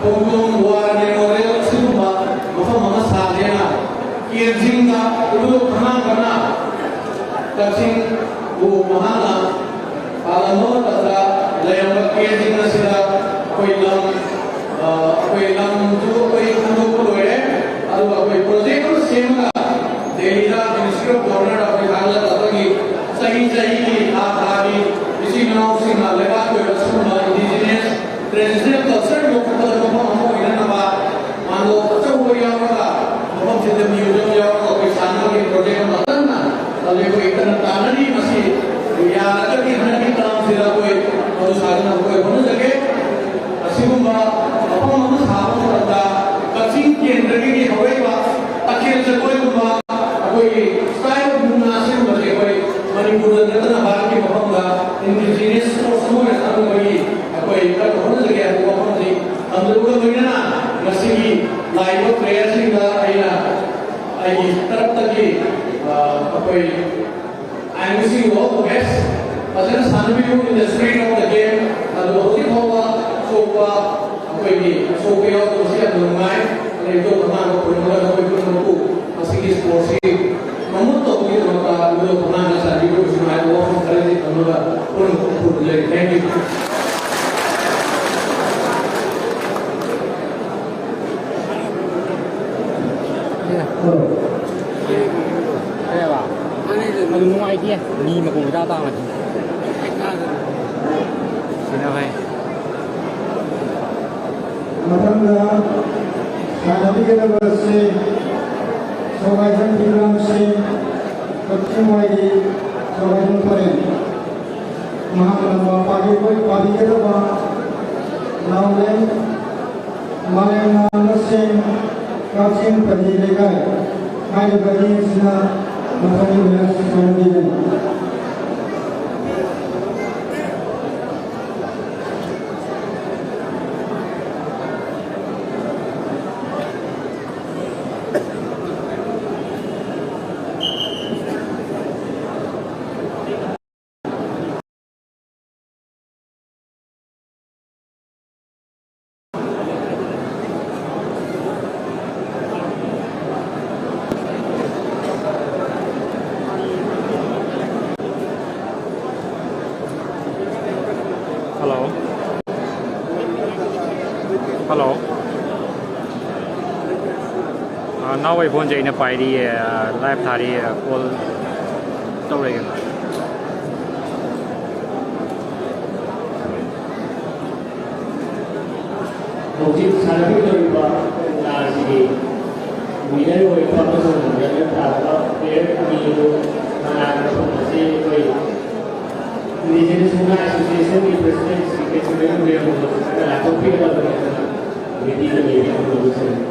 ꯈꯣꯡꯖꯣꯝ War Memorial ꯁꯤꯒꯨꯝꯕ ꯃꯐꯝ ꯑꯃ ꯁꯥꯒꯦꯅ ꯀꯦꯟꯁꯤꯡꯗ ꯏꯕꯨꯙꯧ ꯈꯝꯂꯥꯡꯕꯅ ꯀꯛꯆꯤꯡꯕꯨ ꯃꯍꯥꯛꯅ ꯄꯥꯜꯂꯝꯕ ꯃꯇꯝꯗ ꯂꯩꯔꯝꯕ ꯀꯦꯟꯁꯤꯡ ꯑꯁꯤꯗ ꯑꯩꯈꯣꯏ ꯂꯝ, ꯑ, ꯑꯩꯈꯣꯏ ꯂꯝꯁꯨ ꯑꯩꯈꯣꯏ ꯈꯟꯗꯣꯛꯄ ꯂꯣꯏꯔꯦ꯫ ꯑꯗꯨꯒ ꯑꯩꯈꯣꯏ project ꯑꯃ ꯁꯦꯝꯃꯒ ꯗꯦꯜꯂꯤꯗ Ministry of Governor ꯑꯩꯈꯣꯏ ꯊꯥꯒꯠꯂꯒ ꯑꯩꯈꯣꯏꯒꯤ ꯆꯍꯤ ꯆꯍꯤꯒꯤ, ꯊꯥ ꯊꯥꯒꯤ ꯏꯆꯤꯟ ꯏꯅꯥꯎꯁꯤꯡꯅ ꯂꯩꯕꯥꯛꯀꯤ ꯑꯣꯏꯕ ꯁꯤꯒꯨꯝꯕ indigenous traditional culture ꯌꯣꯛꯈꯠꯄꯗ ꯃꯐꯝ ꯑꯃ ꯑꯣꯏꯅꯅꯕ ꯃꯥꯡꯒꯣꯜ ꯑꯆꯧꯕ ꯌꯥꯎꯔꯒ ꯃꯐꯝꯁꯤꯗ museum ꯌꯥꯎꯔꯒ ꯑꯩꯈꯣꯏ ꯁꯥꯟꯅꯕꯒꯤ project ꯑꯃ ꯀꯟꯅ ꯍꯧꯖꯤꯛ ꯑꯩꯈꯣꯏ ꯀꯟꯅ ꯇꯥꯟꯅꯔꯤ꯫ ꯃꯁꯤ ꯌꯥꯔꯒꯗꯤ ꯍꯟꯗꯛꯀꯤ termꯁꯤꯗ ꯑꯩꯈꯣꯏ ꯃꯗꯨ ꯁꯥꯒꯠꯅꯕ ꯑꯩꯈꯣꯏ ꯍꯣꯠꯅꯖꯒꯦ꯫ ꯑꯁꯤꯒꯨꯝꯕ ꯃꯐꯝ ꯑꯃ ꯁꯥꯕ ꯃꯇꯝꯗ ꯀꯛꯆꯤꯡ ꯀꯦꯟꯗ꯭ꯔꯒꯤ ꯍꯧꯔꯛꯏꯕ ꯇꯈꯦꯜ ꯖꯒꯣꯏꯒꯨꯝꯕ, ꯑꯩꯈꯣꯏꯒꯤ style of ꯃꯨꯛꯅꯥ ꯑꯁꯤꯒꯨꯝꯕꯁꯦ ꯑꯩꯈꯣꯏ ꯃꯅꯤꯄꯨꯔꯗ ꯅꯠꯇꯅ ꯚꯥꯔꯠꯀꯤ ꯃꯐꯝꯗ indigenous sports ꯑꯃ ꯑꯣꯏꯅ ꯊꯝꯅꯕꯒꯤ ꯑꯩꯈꯣꯏ ꯀꯟꯅ ꯍꯣꯠꯅꯖꯒꯦ ꯍꯥꯏꯕ ꯋꯥꯐꯝꯁꯤ ꯊꯝꯖꯕꯒ ꯂꯣꯏꯅꯅ ꯉꯁꯤꯒꯤ ꯂꯥꯛꯏꯕ playerꯁꯤꯡꯗ ꯑꯩꯅ ꯑꯩꯒꯤ ꯇꯔꯞꯇꯒꯤ, ꯑ, ꯑꯩꯈꯣꯏ I am wishing you all the best. ꯐꯖꯅ ꯁꯥꯟꯅꯕꯤꯌꯨ in the spirit of the game. ꯑꯗꯨꯒ ꯍꯧꯖꯤꯛ ꯐꯥꯎꯕ ꯑꯁꯣꯛꯄ, ꯑꯩꯈꯣꯏꯒꯤ ꯑꯁꯣꯛꯄ ꯌꯥꯎꯗꯕꯁꯤ ꯌꯥꯝꯅ ꯅꯨꯡꯉꯥꯏ꯫ ꯑꯗꯩ ꯑꯇꯣꯞꯄ ꯑꯉꯥꯡꯕ ꯄꯨꯝꯅꯃꯛ ꯅꯈꯣꯏ ꯄꯨꯝꯅꯃꯛꯄꯨ ꯃꯁꯤꯒꯤ sportsꯁꯤ promote ꯇꯧꯕꯒꯤꯗꯃꯛꯇ ꯑꯗꯨꯒ ꯄꯨꯡꯉꯥꯡꯗ ꯆꯥꯟꯕꯤꯕ ꯑꯣꯏꯁꯅꯨ ꯍꯥꯏꯕ ꯋꯥꯐꯝ ꯈꯔꯗꯤ ꯊꯝꯂꯒ ꯄꯨꯝꯅꯃꯛꯄꯨ ꯈꯨꯔꯨꯝꯖꯔꯤ꯫ Thank you. ꯀꯩ ꯍꯥꯏꯕ? ꯑꯗꯨ ꯅꯨꯡꯉꯥꯏꯇꯦ꯫ ꯃꯤ ꯃꯀꯣꯛ ꯏꯇꯥ ꯇꯥꯡꯉꯗꯤ꯫ ꯁꯤꯅ ꯐꯩ꯫ ꯃꯊꯪꯗ ꯁꯥꯟꯅꯕꯤꯒꯗꯕ ꯑꯁꯤ ꯁꯣꯒꯥꯏꯊꯦꯝ ꯐꯤꯕ꯭ꯔꯥꯝꯁꯤꯡ, ꯀꯛꯆꯤꯡ ꯋꯥꯏꯔꯤ, ꯁꯣꯒꯥꯏꯊꯦꯝ ꯄꯔꯦꯡ꯫ ꯃꯍꯥꯛꯅ ꯄꯥꯕꯤ-, ꯄꯥꯕꯤꯒꯗꯕ ꯅꯥꯎꯔꯦꯝ ꯃꯥꯂꯦꯝꯉꯥꯟꯕꯁꯤꯡ, ꯀꯛꯆꯤꯡ ꯄꯟꯖꯤ ꯂꯩꯀꯥꯏ꯫ ꯍꯥꯏꯔꯤꯕ ꯑꯅꯤ ꯑꯁꯤꯅ ꯃꯊꯪꯒꯤ match ꯁꯥꯟꯅꯗꯣꯏꯅꯤ꯫ ꯍꯜꯂꯣ꯫ ꯑꯥ, ꯅꯥꯎ, ꯑꯩ ꯐꯣꯟꯁꯦ ꯑꯩꯅ ꯄꯥꯏꯔꯤꯌꯦ, ꯑꯥ, ꯂꯥꯏꯚ ꯊꯥꯔꯤꯌꯦ, ꯀꯣꯜ ꯇꯧꯔꯛꯏ꯫ ꯍꯧꯖꯤꯛ ꯁꯥꯟꯅꯕꯤꯗꯧꯔꯤꯕ ꯃꯨꯛꯅꯥ ꯑꯁꯤꯗꯤ ꯋꯤꯅꯔ ꯑꯣꯏꯕ ꯑꯃꯁꯨꯡ ꯔꯟꯅꯔ ꯇꯥꯔꯕ ꯄ꯭ꯂꯦꯌꯔ ꯑꯅꯤ ꯑꯗꯨ ꯀꯅꯥꯒꯤ ꯃꯐꯝ ꯑꯁꯤ ꯑꯩꯈꯣꯏ ꯏꯟꯗꯤꯖꯤꯅꯁ ꯃꯨꯛꯅꯥ ꯑꯦꯁꯣꯁꯤꯌꯦꯁꯟꯒꯤ ꯄ꯭ꯔꯁꯤꯗꯦꯟ ꯁ꯭ꯔꯤ ꯀꯦꯁꯨꯔꯦꯟ ꯃꯌꯥꯝꯅ ꯂꯥꯎꯊꯣꯛꯄꯤꯒꯗꯕꯅꯤ ꯍꯥꯏꯗꯨꯅ ꯀꯃꯤꯇꯤꯗ ꯂꯩꯔꯤꯕ ꯃꯌꯥꯝꯕꯨ ꯁꯤꯟꯅꯔꯤ꯫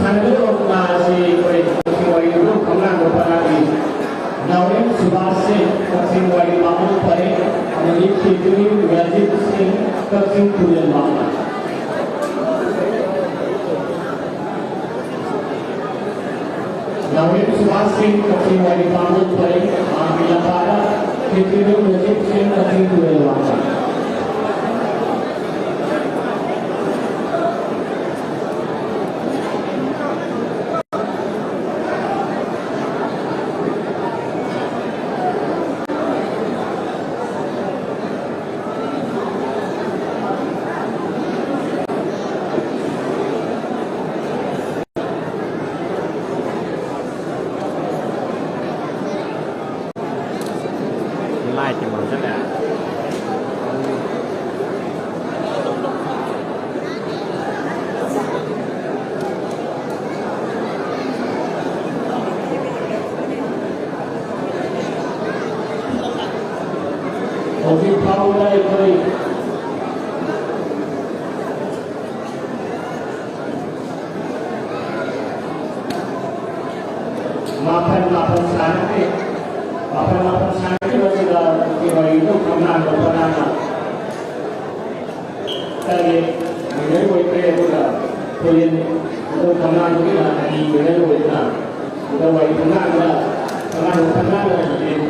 ꯁꯥꯟꯅꯒꯗꯧꯔꯤꯕ ꯃꯨꯛꯅꯥ ꯑꯁꯤ ꯑꯩꯈꯣꯏ ꯀꯛꯆꯤꯡ ꯋꯥꯏꯔꯤ ꯒ꯭ꯔꯨꯞ ꯈꯪꯅꯥꯡꯕ ꯄꯅꯥꯒꯤ ꯅꯥꯎꯔꯦꯝ ꯁꯨꯕꯥꯁ ꯁꯤꯡ ꯀꯛꯆꯤꯡ ꯋꯥꯏꯔꯤ ꯄꯥꯡꯒꯜ ꯐꯔꯦ ꯑꯃꯗꯤ ꯈꯦꯇ꯭ꯔꯤ ꯔꯥꯖꯤꯕ ꯁꯤꯡ ꯀꯛꯆꯤꯡ ꯇꯨꯔꯦꯜ ꯋꯥꯡꯃ꯫ ꯅꯥꯎꯔꯦꯝ ꯁꯨꯕꯥꯁ ꯁꯤꯡ ꯀꯛꯆꯤꯡ ꯋꯥꯏꯔꯤ ꯄꯥꯡꯒꯜ ꯐꯔꯦ ꯃꯍꯥꯛꯀꯤ ꯂꯝꯄꯥꯛꯇ ꯈꯦꯇ꯭ꯔꯤ ꯔꯥꯖꯤꯕ ꯁꯤꯡ ꯀꯛꯆꯤꯡ ꯇꯨꯔꯦꯜ ꯋꯥꯡꯃ꯫ ꯂꯥꯏꯠꯇꯤ ꯃꯝꯁꯤꯜꯂꯛꯑꯦ꯫ ꯍꯧꯖꯤꯛ ꯐꯥꯎꯕꯗ ꯑꯩꯈꯣꯏ ꯃꯥꯄꯟ ꯃꯥꯄꯟ ꯁꯥꯟꯅꯈ꯭ꯔꯦ꯫ ꯃꯥꯄꯟ ꯃꯥꯄꯟ ꯁꯥꯟꯅꯈꯤꯕꯁꯤꯗ ꯀꯛꯆꯤꯡ ꯋꯥꯏꯔꯤ ꯒ꯭ꯔꯨꯞ ꯈꯪꯅꯥꯡꯕ ꯄꯅꯥꯅ ꯇꯔꯦꯠ ꯋꯤꯟꯅꯔ ꯑꯣꯏꯈ꯭ꯔꯦ, ꯑꯗꯨꯒ ꯊꯣꯏꯖꯤꯟ ꯒ꯭ꯔꯨꯞ ꯈꯪꯅꯥꯡꯕꯒꯤꯅ ꯑꯅꯤ ꯋꯤꯟꯅꯔ ꯑꯣꯏꯗꯨꯅ ꯀꯛꯆꯤꯡ ꯋꯥꯏꯔꯤ ꯈꯪꯅꯥꯡꯕ, ꯈꯪꯅꯥꯡꯕ ꯄꯅꯥꯅ ꯌꯦꯟ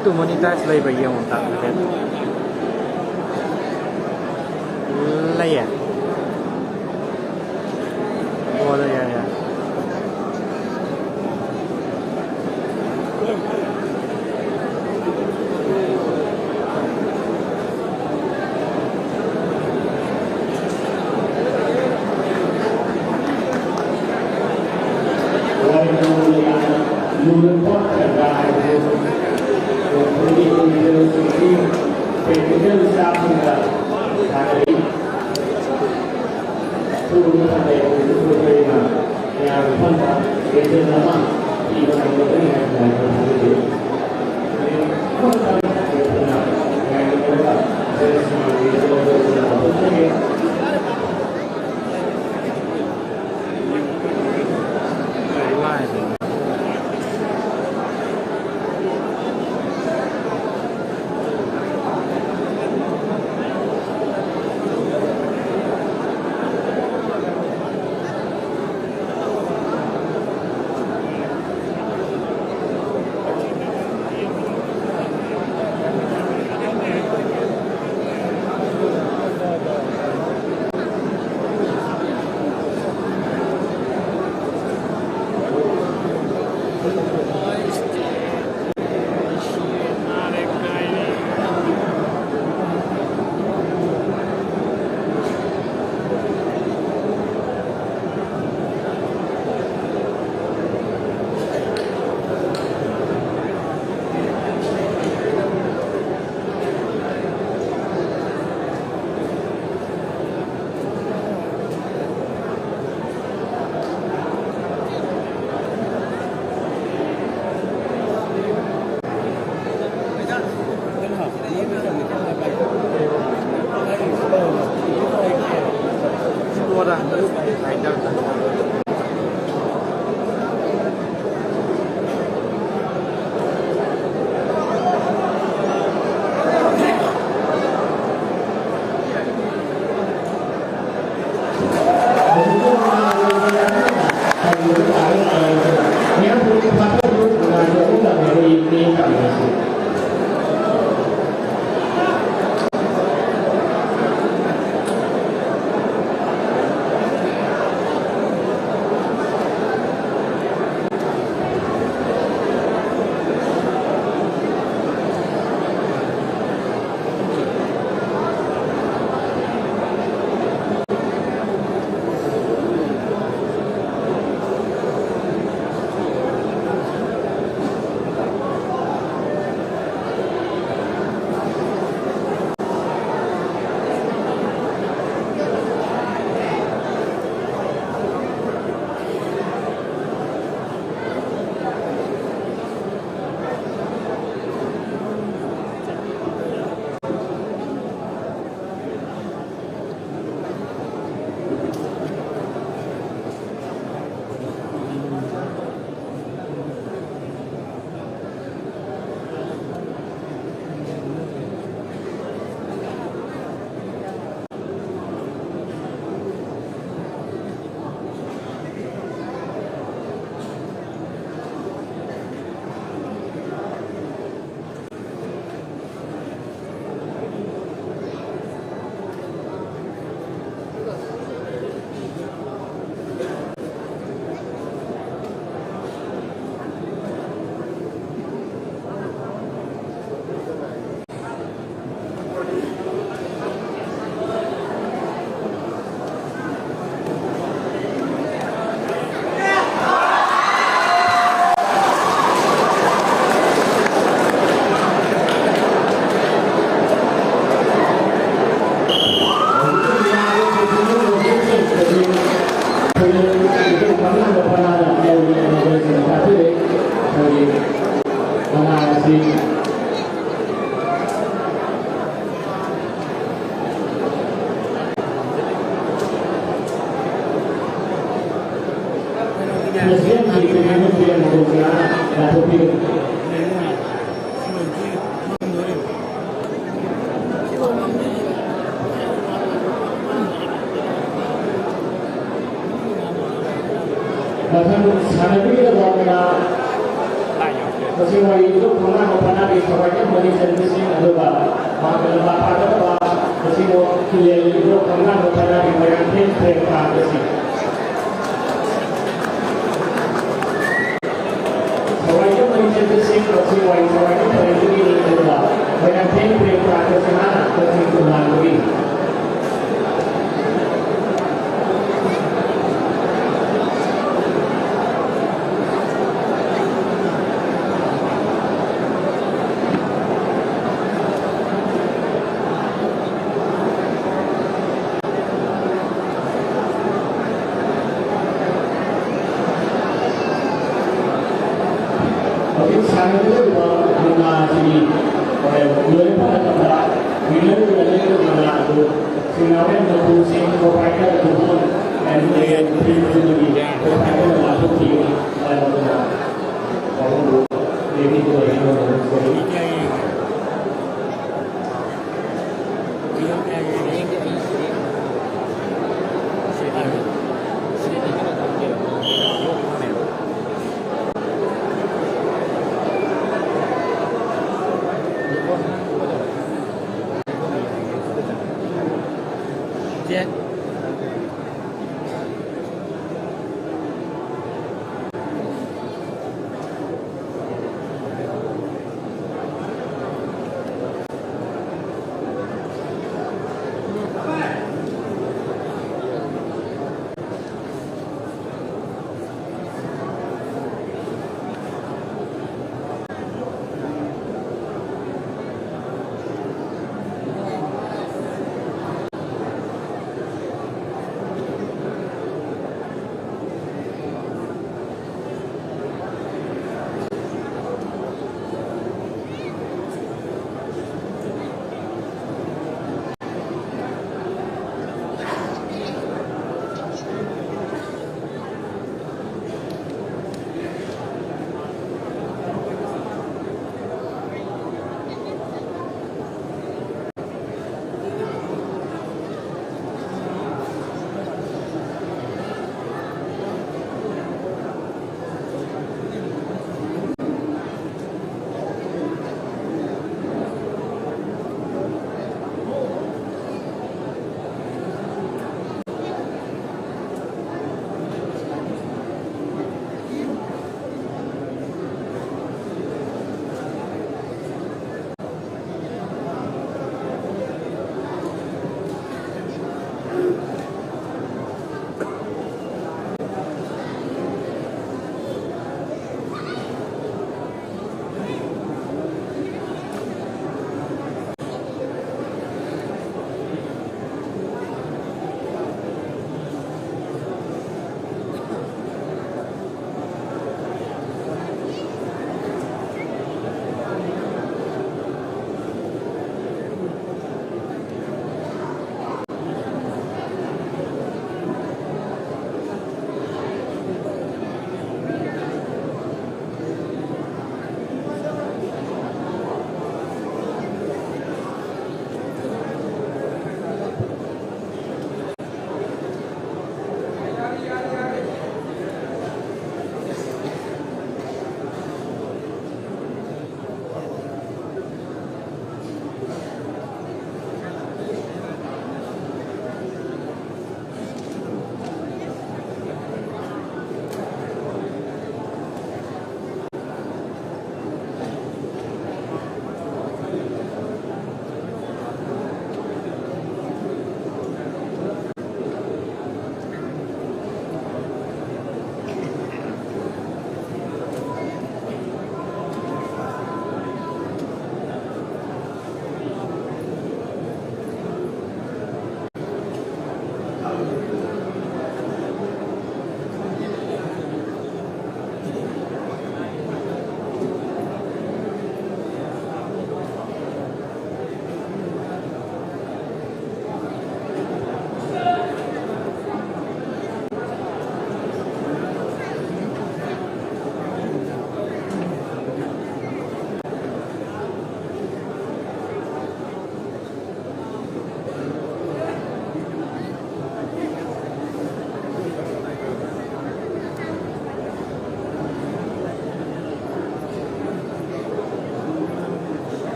ꯇꯨ ꯃꯣꯅꯤꯇꯥꯏꯖ ꯂꯩꯕ꯭ꯔꯥ ꯌꯦꯡꯉꯣ ꯑꯝꯇ ꯍꯥꯏꯐꯦꯠ꯫ ꯂꯩꯌꯦ꯫ ꯑꯣ, ꯂꯩ, ꯌꯥꯏ, ꯌꯥꯏ꯫ ꯃꯊꯪ ꯁꯥꯟꯅꯕꯤꯒꯗꯕ ꯃꯨꯛꯅꯥ ꯃꯁꯤ ꯋꯥꯔꯤꯗꯨ ꯈꯣꯡꯅꯥꯡ ꯃꯄꯥꯟꯅꯥꯒꯤ ꯊꯋꯥꯏꯅ ꯃꯅꯤꯆꯟꯕꯤꯁꯤꯡ ꯑꯗꯨꯒ ꯃꯍꯥꯛꯀ ꯂꯝꯕꯥ ꯄꯥꯒꯗꯕ ꯃꯁꯤꯕꯨ ꯈꯤꯜꯂꯦꯜꯂꯤꯕ ꯈꯣꯡꯅꯥꯡ ꯃꯄꯥꯟꯅꯥꯒꯤ ꯃꯣꯏꯔꯥꯡꯊꯦꯝ ꯄ꯭ꯔꯦꯝꯀꯥꯟꯇꯁꯤꯡ꯫ ꯊꯋꯥꯏꯅ ꯃꯅꯤꯆꯟꯕꯤꯁꯤꯡ ꯃꯁꯤ ꯋꯥꯔꯤ ꯊꯋꯥꯏꯅ ꯄꯔꯦꯡꯗꯒꯤ ꯑꯗꯨꯒ ꯃꯣꯏꯔꯥꯡꯊꯦꯝ ꯄ꯭ꯔꯦꯝꯀꯥꯟꯇꯁꯤꯡ ꯍꯥꯟꯅ ꯀꯛꯆꯤꯡ ꯈꯨꯟ ꯂꯥꯟꯕꯒꯤ ꯍꯧꯖꯤꯛ ꯁꯥꯟꯅꯒꯗꯧꯔꯤꯕ ꯃꯨꯛꯅꯥ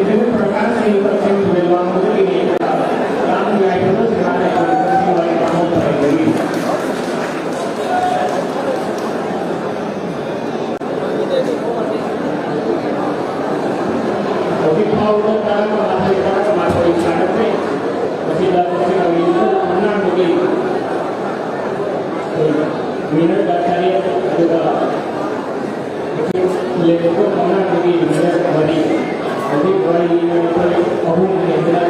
ꯄ꯭ꯔꯀꯥꯁ ꯁꯤꯡ ꯀꯛꯆꯤꯡ ꯇꯨꯔꯦꯜ ꯋꯥꯡꯃꯗꯒꯤꯅꯤ꯫ ꯌꯥꯝꯅ ꯌꯥꯏꯐꯅ ꯁꯦꯕꯥ ꯇꯧꯕ ꯀꯛꯆꯤꯡ ꯋꯥꯏ ꯄꯥꯛꯊꯣꯛ ꯄꯔꯦꯡꯗꯒꯤ꯫ ꯍꯧꯖꯤꯛ ꯐꯥꯎꯕꯗ ꯇꯔꯥꯃꯉꯥ, ꯇꯔꯥꯃꯥꯊꯣꯏ ꯁꯥꯟꯅꯈ꯭ꯔꯦ꯫ ꯃꯁꯤꯗ ꯀꯛꯆꯤꯡ ꯂꯝꯖꯤꯡꯕꯨ ꯈꯣꯡꯅꯥꯡꯕꯒꯤ ꯃꯤꯅꯔꯗ ꯇꯔꯦꯠ, ꯑꯗꯨꯒ ꯂꯦꯞꯄ ꯈꯣꯡꯅꯥꯡꯕꯒꯤ ꯃꯤꯅꯔꯗ ꯃꯔꯤ꯫ ꯍꯧꯖꯤꯛ ꯋꯥꯔꯤ ꯃꯤꯅꯔꯗ ꯑꯍꯨꯝ ꯍꯦꯟꯗꯨꯅ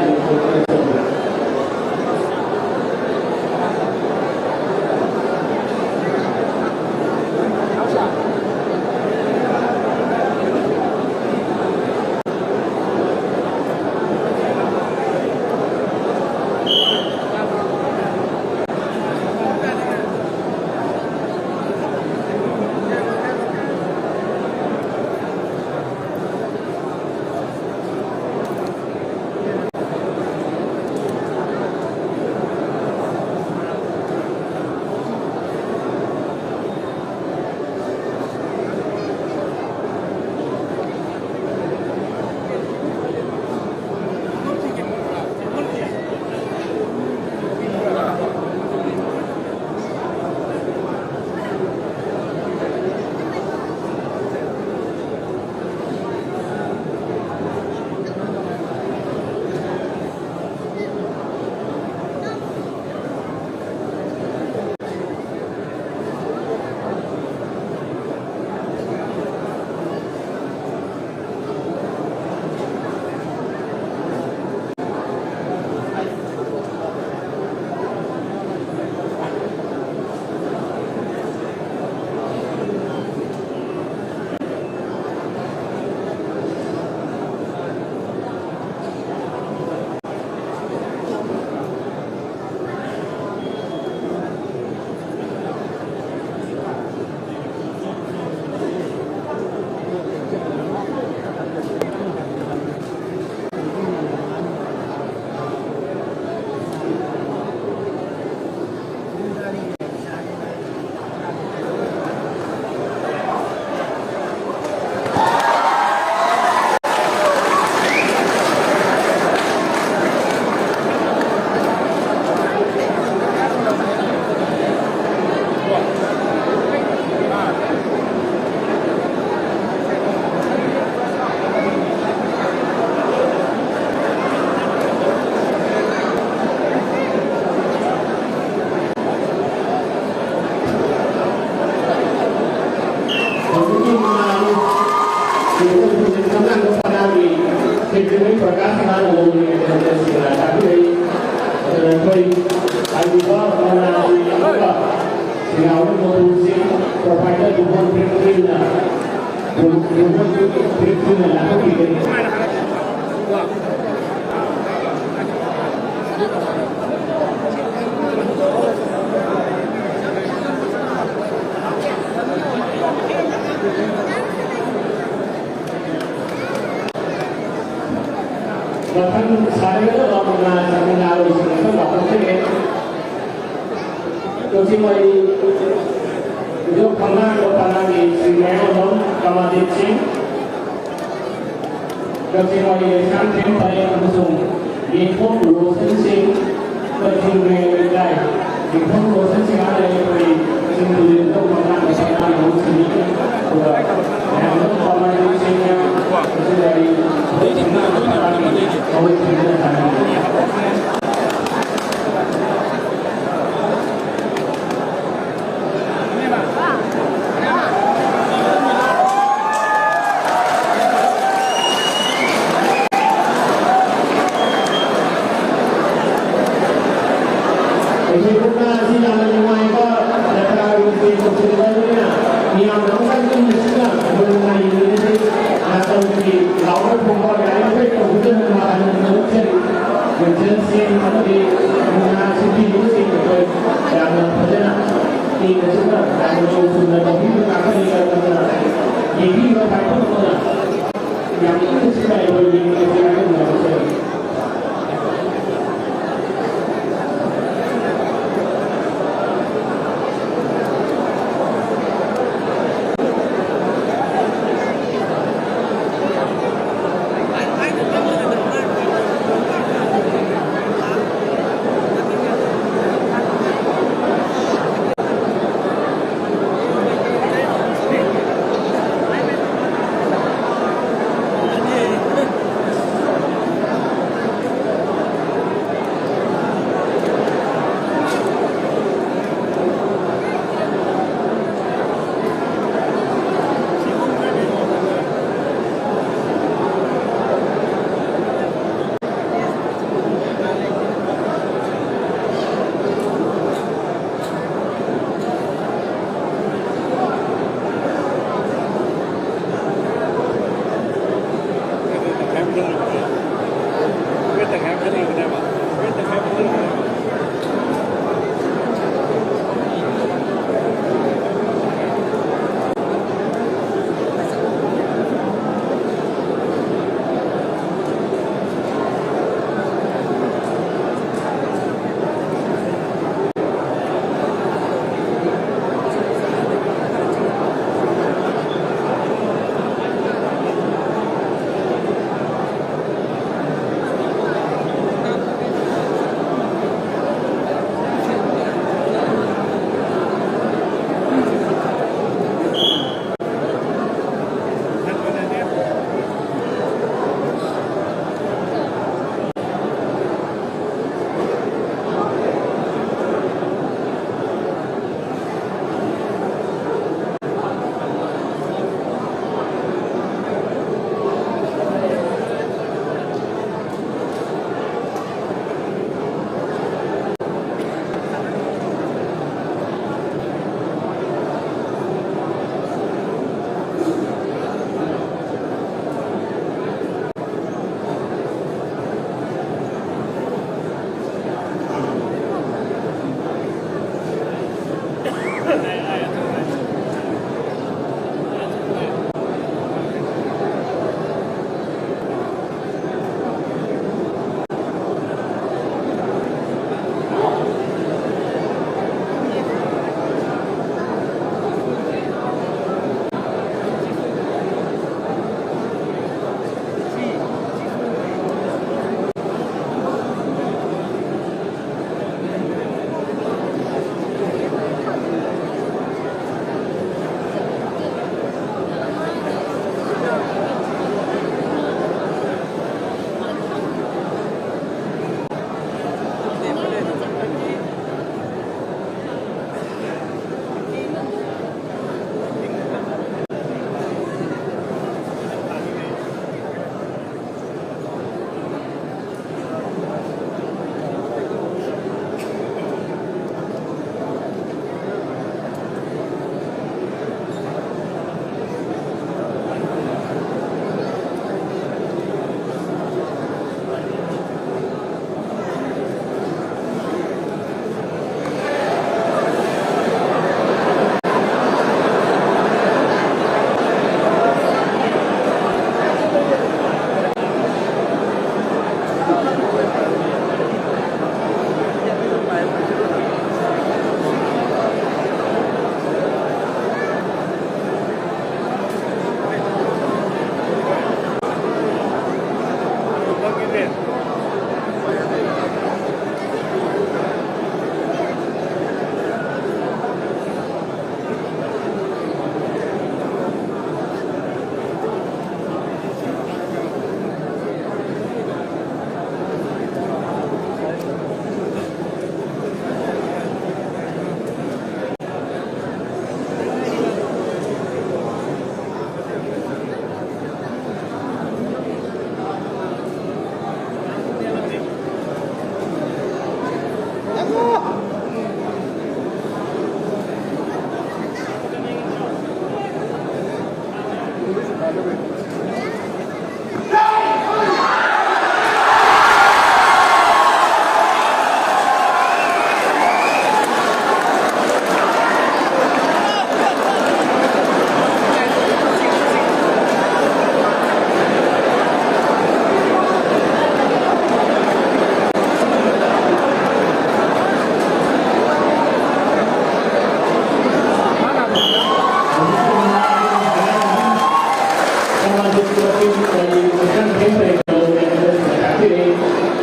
ꯄ꯭ꯔꯀꯥꯁ ꯉꯥꯟꯅ ꯂꯧꯔꯤ ꯍꯥꯏꯗꯅ ꯁꯤꯡꯅ ꯇꯥꯛꯄꯤꯔꯛꯏ꯫ ꯑꯗꯨꯅ ꯑꯩꯈꯣꯏ ꯑꯔꯤꯕ ꯃꯅꯥꯁꯤ ꯌꯦꯡꯂꯒ ꯁꯤꯡꯅꯥꯎꯒꯤ ꯃꯄꯨꯁꯤ ꯄ꯭ꯔꯣꯐꯥꯏꯗꯔ ꯗꯨꯕꯣꯟ ꯐ꯭ꯔꯤꯠ ꯐ꯭ꯔꯤꯠꯅ, ꯗꯨꯕꯣꯟ ꯐ꯭ꯔꯤꯠ ꯐ꯭ꯔꯤꯠꯅ ꯂꯥꯛꯄꯤꯒꯅꯤ꯫ ꯃꯊꯪ ꯁꯥꯟꯅꯒꯗꯕ ꯃꯨꯛꯅꯥ ꯆꯥꯃꯤꯟꯅꯔꯣꯏꯁꯤꯡ ꯑꯗꯨ ꯂꯥꯎꯊꯣꯛꯆꯒꯦ꯫ ꯀꯛꯆꯤꯡ ꯋꯥꯏꯔꯤ ꯏꯕꯣꯛ ꯐꯝꯅꯥ ꯄꯔꯥꯒꯤ ꯁ꯭ꯔꯤ ꯃꯌꯥꯡꯂꯝ ꯀꯃꯥꯗꯤꯞ ꯁꯤꯡ, ꯀꯛꯆꯤꯡ ꯋꯥꯏꯔꯤ ꯂꯩꯁꯥꯡꯊꯦꯝ ꯄꯔꯦꯡ ꯑꯃꯁꯨꯡ ꯌꯦꯡꯊꯣꯡ ꯔꯣꯁꯟ ꯁꯤꯡ, ꯀꯛꯆꯤꯡ ꯃꯌꯥꯏ ꯂꯩꯀꯥꯏ ꯌꯦꯡꯊꯣꯡ ꯔꯣꯁꯟ ꯁꯤꯡ ꯍꯥꯏꯔꯒ ꯑꯩꯈꯣꯏ ꯀꯛꯆꯤꯡ ꯇꯨꯔꯦꯜ ꯏꯕꯣꯛ ꯐꯝꯅꯥ ꯄꯔꯥꯒꯤ ꯃꯍꯨꯠ ꯁꯤꯟꯕꯤꯈꯤ꯫ ꯑꯗꯨꯒ ꯃꯌꯥꯝ ꯑꯗꯨꯝ ꯀꯃꯥꯗꯤꯞ ꯁꯤꯡꯅ ꯀꯛꯆꯤꯡ ꯋꯥꯏꯔꯤ ꯏꯕꯣꯛ ꯐꯝꯅꯥ ꯄꯔꯥꯒꯤ ꯃꯍꯨꯠ ꯁꯤꯟꯕꯤꯅ ꯁꯥꯟꯅꯈꯤ꯫ ꯑꯩꯈꯣꯏ ꯃꯨꯛꯅꯥ ꯑꯁꯤ ꯌꯥꯝꯅ ꯅꯨꯡꯉꯥꯏꯕ ꯖꯇ꯭ꯔꯥꯒꯤ ꯃꯊꯦꯜ ꯇꯧꯁꯤꯜꯂꯕꯅꯤꯅ ꯃꯤꯌꯥꯝꯅ ꯑꯃꯨꯛꯇꯪ ꯏꯪꯅ ꯆꯤꯛꯅ ꯃꯨꯟꯅ ꯌꯦꯡꯃꯤꯟꯅꯁꯤ꯫ ꯅꯥꯀꯜꯒꯤ ꯂꯥꯎꯕ ꯊꯣꯡꯕ ꯌꯥꯔꯤꯃꯈꯩ ꯇꯧꯕꯤꯗꯅꯕ ꯍꯥꯏꯅ ꯅꯤꯡꯁꯤꯡꯖꯔꯤ꯫ ꯃꯨꯛꯅꯥꯁꯤꯡ ꯑꯃꯗꯤ ꯃꯨꯛꯅꯥ ꯁꯤꯟꯕꯤꯔꯤꯕꯁꯤꯡ ꯑꯩꯈꯣꯏ ꯌꯥꯝꯅ ꯐꯖꯅ ꯏꯪꯅ ꯆꯤꯛꯅ ꯌꯥꯝꯅ ꯆꯨꯝꯅ ꯇꯧꯕꯤꯕ ꯉꯥꯛꯇꯅꯤ꯫ ꯑꯗꯨꯅ ꯌꯦꯡꯕꯤꯔꯤꯕ ꯃꯥꯏ ꯄꯨꯝꯅꯃꯛꯅ ꯌꯥꯝ ꯏꯪꯅ ꯆꯤꯛꯅ ꯑꯩꯈꯣꯏ ꯌꯦꯡꯃꯤꯟꯅꯁꯤ ꯍꯥꯏꯅ ꯅꯤꯡꯁꯤꯡꯖꯔꯤ꯫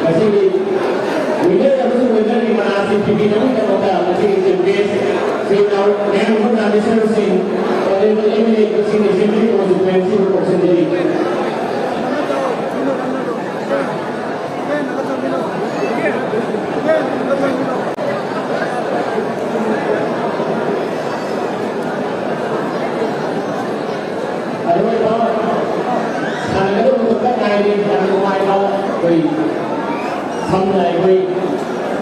ꯃꯁꯤꯒꯤ winner ꯑꯃꯁꯨꯡ winnerꯒꯤ ꯃꯅꯥꯁꯤ ꯄꯤꯕꯤꯅꯕꯒꯤꯗꯃꯛꯇ ꯃꯁꯤꯒꯤ chief guest ꯁ꯭ꯔꯤ ꯅꯥꯎ ꯃꯌꯥꯝ ꯐꯝꯅ ꯂꯤꯁꯤꯡꯁꯤꯡ Honorable M L A Kakching Assembly Constituency ꯕꯨ ꯀꯧꯁꯤꯟꯖꯔꯤ꯫ ꯑꯔꯣꯏꯕ ꯁꯥꯟꯅꯒꯗꯧꯕ ꯈꯛꯇ ꯉꯥꯏꯔꯦ꯫ ꯌꯥꯝ ꯅꯨꯡꯉꯥꯏꯕ ꯑꯩꯈꯣꯏ ꯁꯝꯅ ꯑꯩꯈꯣꯏ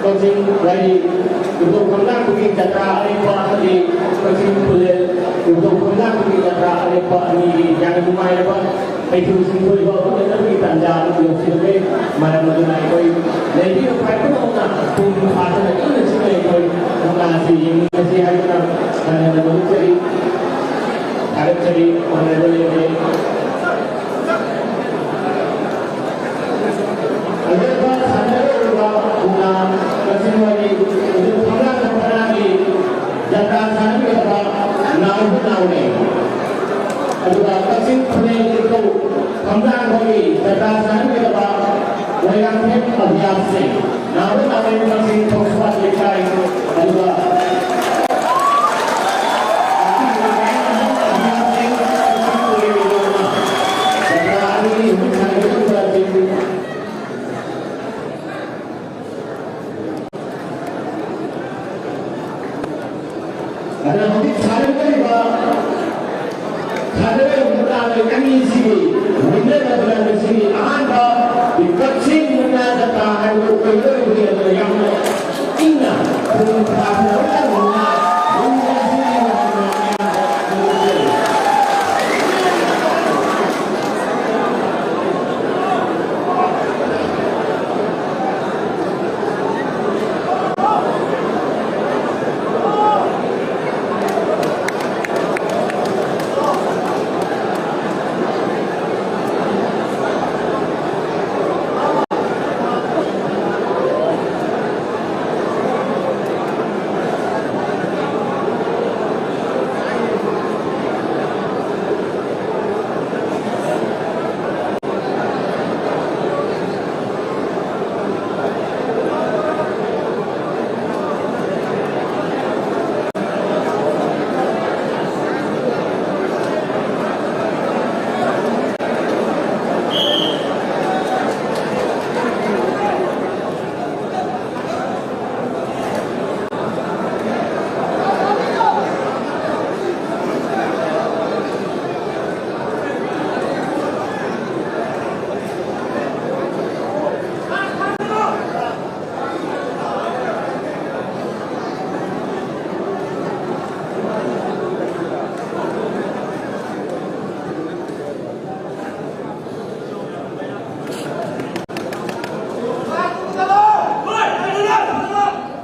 ꯀꯛꯆꯤꯡ ꯋꯥꯏꯔꯤ ꯏꯕꯨꯙꯧ ꯈꯝꯂꯥꯡꯕꯒꯤ ꯖꯇ꯭ꯔꯥ ꯑꯔꯦꯞꯄ ꯑꯃꯗꯤ ꯀꯛꯆꯤꯡ ꯈꯨꯂꯦꯜ ꯏꯕꯨꯙꯧ ꯈꯝꯂꯥꯡꯕꯒꯤ ꯖꯇ꯭ꯔꯥ ꯑꯔꯦꯞꯄ ꯑꯅꯤꯒꯤ ꯌꯥꯝꯅ ꯅꯨꯡꯉꯥꯏꯔꯕ ꯍꯩꯊꯣꯏ ꯁꯤꯡꯊꯣꯏꯕ ꯎꯠꯅꯅꯕꯒꯤ ꯇꯥꯟꯖꯥ ꯑꯃ ꯂꯧꯁꯤꯟꯈ꯭ꯔꯦ꯫ ꯃꯔꯝ ꯑꯗꯨꯅ ꯑꯩꯈꯣꯏ ꯂꯩꯔꯤꯕ ꯈ꯭ꯋꯥꯏ ꯄꯨꯝꯅꯃꯛꯅ ꯄꯨꯡ ꯐꯥꯗꯅ ꯏꯪꯅ ꯆꯤꯛꯅ ꯑꯩꯈꯣꯏ ꯃꯨꯛꯅꯥ ꯑꯁꯤ ꯌꯦꯡꯃꯤꯟꯅꯁꯤ ꯍꯥꯏꯗꯨꯅ ꯍꯟꯅ ꯍꯟꯅ ꯐꯣꯡꯗꯣꯛꯆꯔꯤ꯫ ꯊꯥꯒꯠꯆꯔꯤ꯫ Honorable M L A꯫ ꯑꯔꯣꯏꯕ ꯁꯥꯟꯅꯔꯣꯏ ꯑꯣꯏꯔꯤꯕ ꯃꯨꯛꯅꯥ ꯀꯛꯆꯤꯡ ꯋꯥꯏꯔꯤ ꯏꯕꯨꯙꯧ ꯈꯝꯂꯥꯡꯕ ꯃꯅꯥꯒꯤ ꯖꯇ꯭ꯔꯥ ꯁꯥꯟꯅꯕꯤꯒꯗꯕ ꯅꯥꯎꯕ ꯅꯥꯎꯅꯦ꯫ ꯑꯗꯨꯒ ꯀꯛꯆꯤꯡ ꯈꯨꯂꯦꯜ ꯏꯕꯨꯙꯧ ꯈꯝꯂꯥꯡꯕꯒꯤ ꯖꯇ꯭ꯔꯥ ꯁꯥꯟꯅꯕꯤꯒꯗꯕ ꯑꯚꯤꯌꯥꯟꯁꯤꯡ, ꯅꯍꯥꯔꯣꯜ ꯑꯃꯃꯝꯁꯤꯡ ꯊꯧꯁꯥꯜ ꯂꯩꯀꯥꯏ, ꯑꯗꯨꯒ ꯖꯇ꯭ꯔꯥ ꯑꯅꯤꯒꯤ ꯍꯨꯠ ꯁꯥꯔꯤꯕ ꯖꯇ꯭ꯔꯥꯁꯤꯡ꯫ ꯑꯗꯨꯅ ꯍꯧꯖꯤꯛ ꯁꯥꯟꯅꯒꯗꯧꯔꯤꯕ ꯁꯥꯟꯅꯔꯣꯏ ꯃꯨꯛꯅꯥ ꯑꯅꯤꯁꯤꯒꯤ winner ꯑꯗꯨꯅ ꯉꯁꯤꯒꯤ ꯑꯍꯥꯟꯕ ꯀꯛꯆꯤꯡ ꯃꯨꯛꯅꯥ ꯖꯇ꯭ꯔꯥ ꯍꯥꯏꯕꯗꯨ ꯑꯣꯏꯒꯗꯧꯔꯤꯕꯅꯤ꯫ ꯑꯗꯨꯅ ꯌꯥꯝꯅ ꯏꯪꯅ ꯈꯨꯗꯣꯡ ꯊꯥꯗꯅ ꯃꯨꯛꯅꯥ ꯃꯨꯛꯅꯥ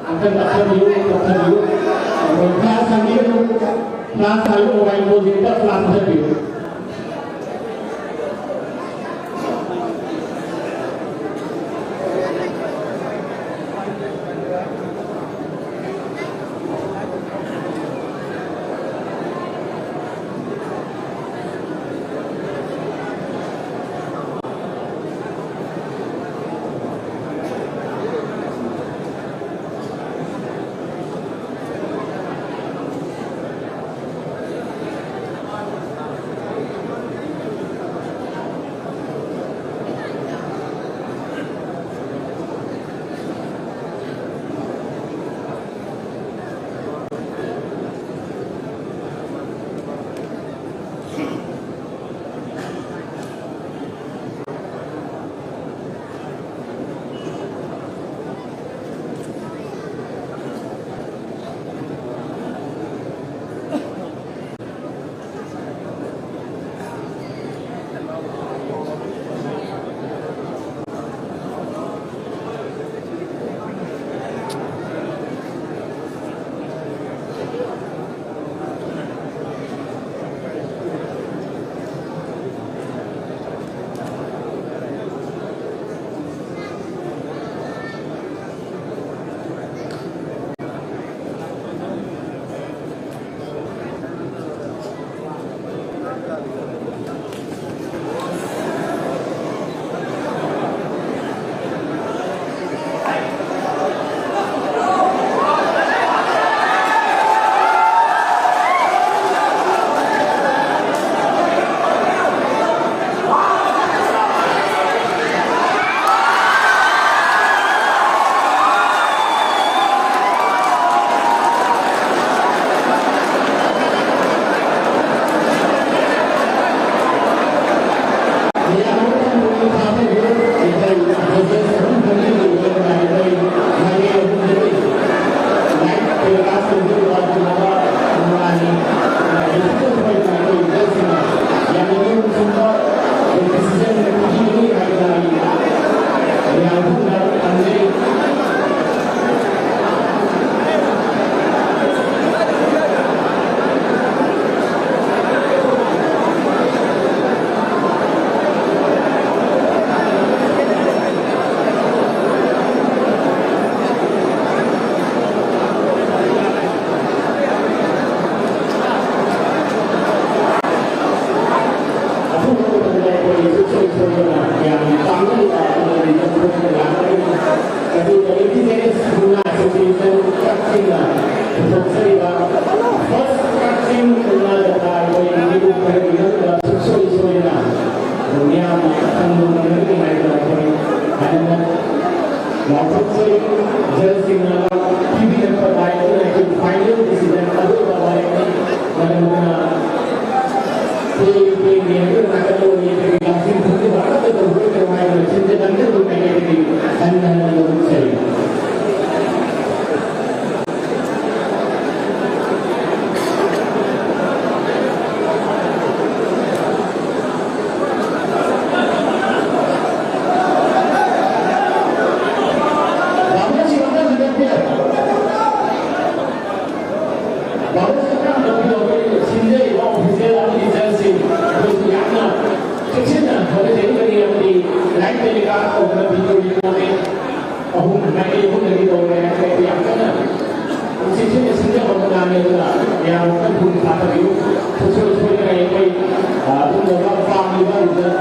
ꯑꯝꯇꯪ ꯀꯛꯊꯠꯄꯤꯌꯨ, ꯀꯛꯊꯠꯄꯤꯌꯨ꯫ Flash ꯊꯥꯟꯕꯤꯒꯅꯨ꯫ Flash ꯊꯥꯟꯕ mobile phoneꯁꯤꯡꯗ flash ꯃꯨꯊꯠꯄꯤꯌꯨ꯫ ꯚꯤꯗꯤꯑꯣ ꯔꯤꯀꯣꯔꯗꯤꯡ ꯑꯍꯨꯝ, ꯃꯥꯏꯀꯩ ꯑꯍꯨꯝꯗꯒꯤ ꯇꯧꯔꯦ ꯍꯥꯏꯔꯒ ꯌꯥꯝ ꯀꯟꯅ ꯆꯦꯛꯁꯤꯟꯅ ꯁꯤꯟꯖꯕ ꯃꯇꯥꯡꯅꯤ꯫ ꯑꯗꯨꯅ ꯃꯌꯥꯝ ꯑꯃꯨꯛꯇꯪ ꯄꯨꯛꯅꯤꯡ ꯊꯥꯗꯕꯤꯌꯨ꯫ ꯁꯨꯡꯁꯣꯏ ꯁꯣꯏꯗꯅ ꯑꯩꯈꯣꯏ, ꯑ, ꯄꯨꯝꯅꯃꯛ ꯄꯥꯝꯂꯤꯕ result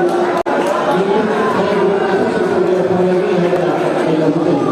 ꯃꯤꯅꯤꯠ ꯇꯔꯥꯃꯉꯥ ꯐꯪꯂꯒꯅꯤ ꯍꯥꯏꯗꯅ ꯑꯩ ꯂꯧꯖꯒꯦ꯫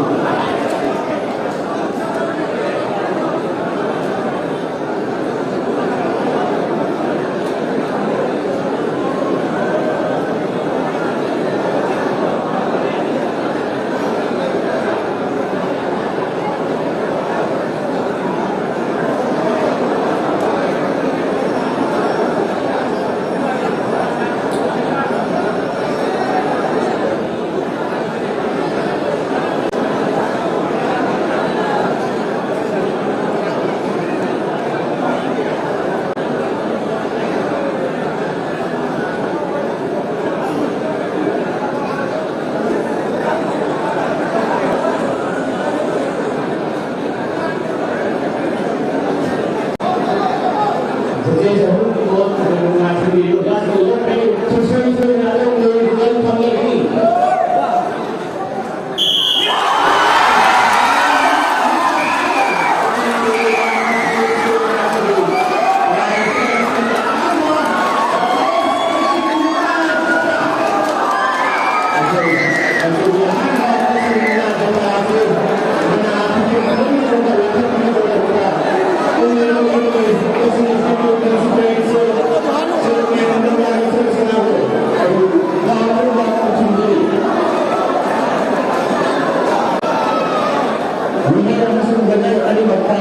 Winner ꯑꯃꯁꯨꯡ winner ꯑꯅꯤꯃꯛꯇ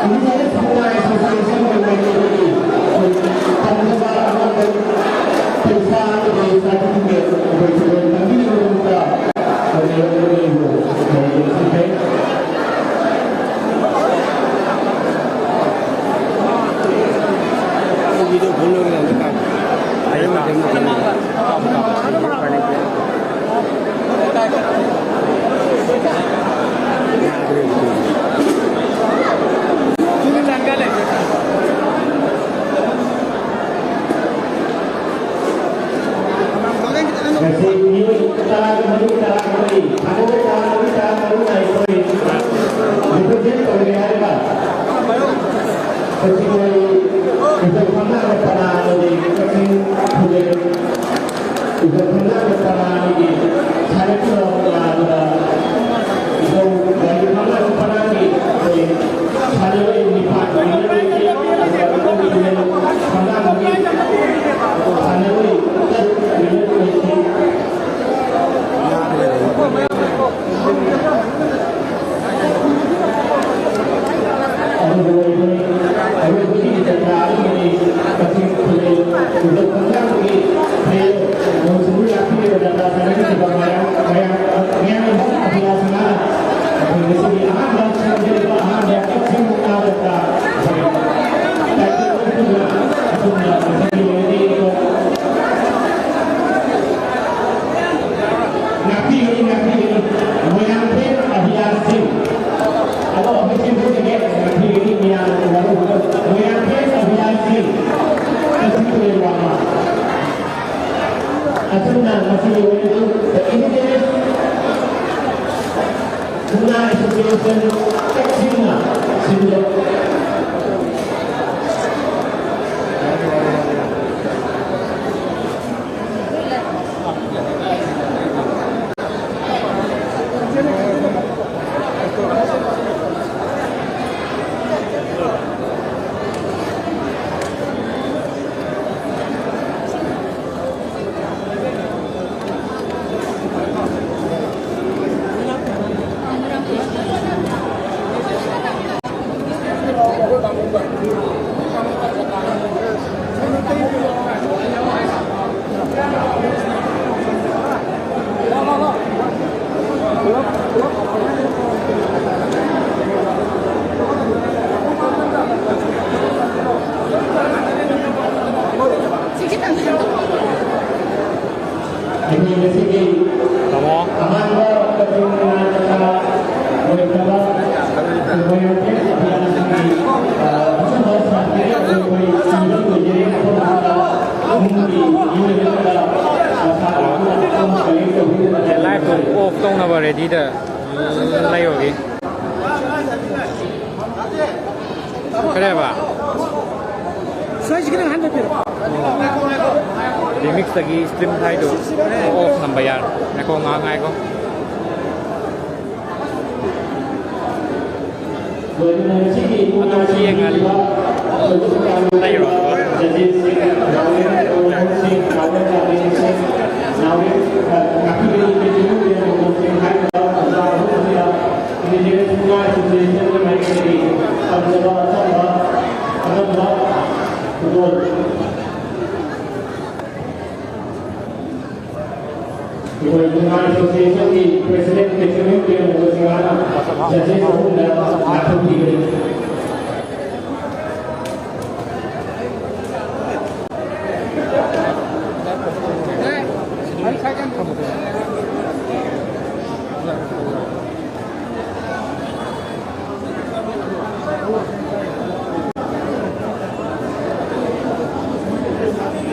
Indian Supply Association ꯒꯤ ꯃꯥꯏꯀꯩꯗꯒꯤ ꯇꯝꯖꯕ ꯑꯉꯝꯕ ꯄꯩꯁꯥ ꯑꯃꯗꯤ certificate ꯑꯩꯈꯣꯏ ꯊꯧꯔꯝ ꯇꯝꯕꯤꯅꯕꯒꯤꯗꯃꯛꯇ ꯍꯧꯖꯔꯛꯂꯤꯕ ꯃꯣꯏꯒꯤ ꯁꯤꯟꯐꯝ video ꯐꯣꯟ ꯂꯧꯔꯒ ꯑꯝꯇ ꯀꯥꯞꯄꯣ꯫ ꯑꯩ ꯃꯇꯝꯗ ꯐꯣꯟ ꯀꯥꯞꯄꯣ, ꯀꯥꯞꯄꯣ꯫ ꯇꯔꯥꯃꯔꯤ, ꯁꯥꯟꯅꯔꯣꯏ ꯇꯔꯥꯃꯔꯤ, ꯇꯔꯥꯃꯔꯤꯅ ꯑꯩꯈꯣꯏ represent ꯇꯧꯒꯦ ꯍꯥꯏꯔꯤꯕ ꯀꯛꯆꯤꯡ ꯃꯣꯏ ꯏꯊꯛ ꯐꯝꯅꯥꯛ ꯄꯔꯥ ꯑꯃꯗꯤ ꯀꯛꯆꯤꯡ ꯈꯨꯂꯦꯟ ꯏꯊꯛ ꯐꯝꯅꯥꯛ ꯄꯔꯥ ꯑꯅꯤꯒꯤ ꯁꯥꯟꯅꯈꯤꯕ ꯃꯨꯛꯅꯥꯗꯨꯗ ꯏꯊꯧ ꯒꯥꯔꯤ ꯐꯝꯅꯥꯛ ꯄꯔꯥꯒꯤ ꯑꯩꯈꯣꯏ ꯁꯥꯟꯅꯔꯣꯏ ꯅꯤꯄꯥꯟ winner ꯑꯣꯏꯈꯤ꯫ ꯑꯗꯨꯒ ꯏꯊꯛ ꯈꯨꯂꯦꯟ ꯐꯝꯅꯥꯛꯀꯤ ꯁꯥꯟꯅꯔꯣꯏ ꯇꯔꯨꯛ winner ꯑꯣꯏꯈꯤ꯫ ꯑꯗꯨꯕꯨ ꯑꯩꯈꯣꯏ ꯑꯔꯣꯏꯕꯒꯤ ꯖꯇ꯭ꯔꯥ ꯑꯗꯨꯒꯤꯗꯤ ꯀꯛꯆꯤꯡ ꯈꯨꯂꯦꯟ ꯈꯨꯟꯗꯣꯛ ꯈꯣꯡꯖꯥꯡꯒꯤ player ꯅꯣꯡꯆꯨꯝꯕꯨ ꯂꯥꯛꯄꯤꯔꯤꯕ ꯖꯇ꯭ꯔꯥ ꯁꯥꯟꯅꯕꯤꯔꯤꯕ ꯃꯌꯥꯝ, ꯃꯌꯥꯝ, ꯃꯌꯥꯝ ꯑꯁꯤꯅ ꯑꯩꯈꯣꯏ ꯉꯁꯤꯒꯤ ꯑꯍꯥꯟꯕ ꯁꯦꯝꯖꯔꯤꯕ ꯑꯍꯥꯟꯕ ꯀꯛꯆꯤꯡ ꯃꯨꯛꯅꯥ ꯖꯇ꯭ꯔꯥ ꯑꯩꯈꯣꯏ title ꯑꯗꯨꯅ ꯑꯁꯨꯝꯅ ꯉꯁꯤꯒꯤ ꯑꯣꯏꯅꯗꯤ ꯉꯥꯛꯄꯤꯒꯅꯤ, ꯉꯥꯛꯄꯤꯒꯅꯤ꯫ ꯃꯣꯏꯔꯥꯡꯊꯦꯝ ꯑꯚꯤꯂꯥꯁ ꯁꯤꯡ꯫ ꯑꯗꯣ ꯑꯩꯈꯣꯏ ꯁꯦꯝꯗꯣꯛꯆꯒꯦ꯫ ꯉꯥꯛꯄꯤꯒꯅꯤ ꯃꯌꯥꯝ꯫ ꯃꯣꯏꯔꯥꯡꯊꯦꯝ ꯑꯚꯤꯂꯥꯁ ꯁꯤꯡ꯫ ꯀꯛꯆꯤꯡ ꯇꯨꯔꯦꯜ ꯋꯥꯡꯃ꯫ ꯑꯁꯨꯝꯅ ꯃꯁꯤꯒꯤ ꯑꯣꯏꯅꯁꯨ The Indigenous Khulna Association ꯀꯛꯆꯤꯡꯅ ꯁꯤꯟꯕ ꯇꯧꯅꯕ ꯔꯦꯗꯤꯗ ꯂꯩꯕꯒꯤ꯫ ꯀꯔꯤꯕ? ꯁ꯭ꯋꯥꯏꯁꯤ ꯈꯤꯇꯪ ꯍꯟꯊꯕꯤꯔꯣ꯫ ꯔꯤꯃꯤꯛꯁꯇꯒꯤ ꯁ꯭ꯇ꯭ꯔꯤꯝ ꯊꯥꯏꯗꯨ ꯑꯣꯐ ꯅꯝꯕ ꯌꯥꯔꯦ꯫ ꯉꯥꯏꯈꯣ, ꯉꯥꯏꯍꯥꯛ ꯉꯥꯏꯈꯣ꯫ ꯑꯗꯨꯝ ꯌꯦꯡꯉ ꯂꯩꯔꯣ꯫ ꯑꯩꯈꯣꯏ ꯃꯨꯛꯅꯥ ꯑꯦꯁꯣꯁꯤꯌꯦꯁꯟꯒꯤ ꯄ꯭ꯔꯦꯁꯤꯗꯦꯟ ꯀꯦꯆꯨꯃꯤꯟ ꯄ꯭ꯔꯦꯝ ꯃꯣꯍꯟ ꯁꯤꯡꯍꯅ ꯖꯁꯇꯤꯁ ꯑꯍꯨꯝꯗ ꯅꯥꯊꯨꯝꯈꯤꯕꯅꯤ꯫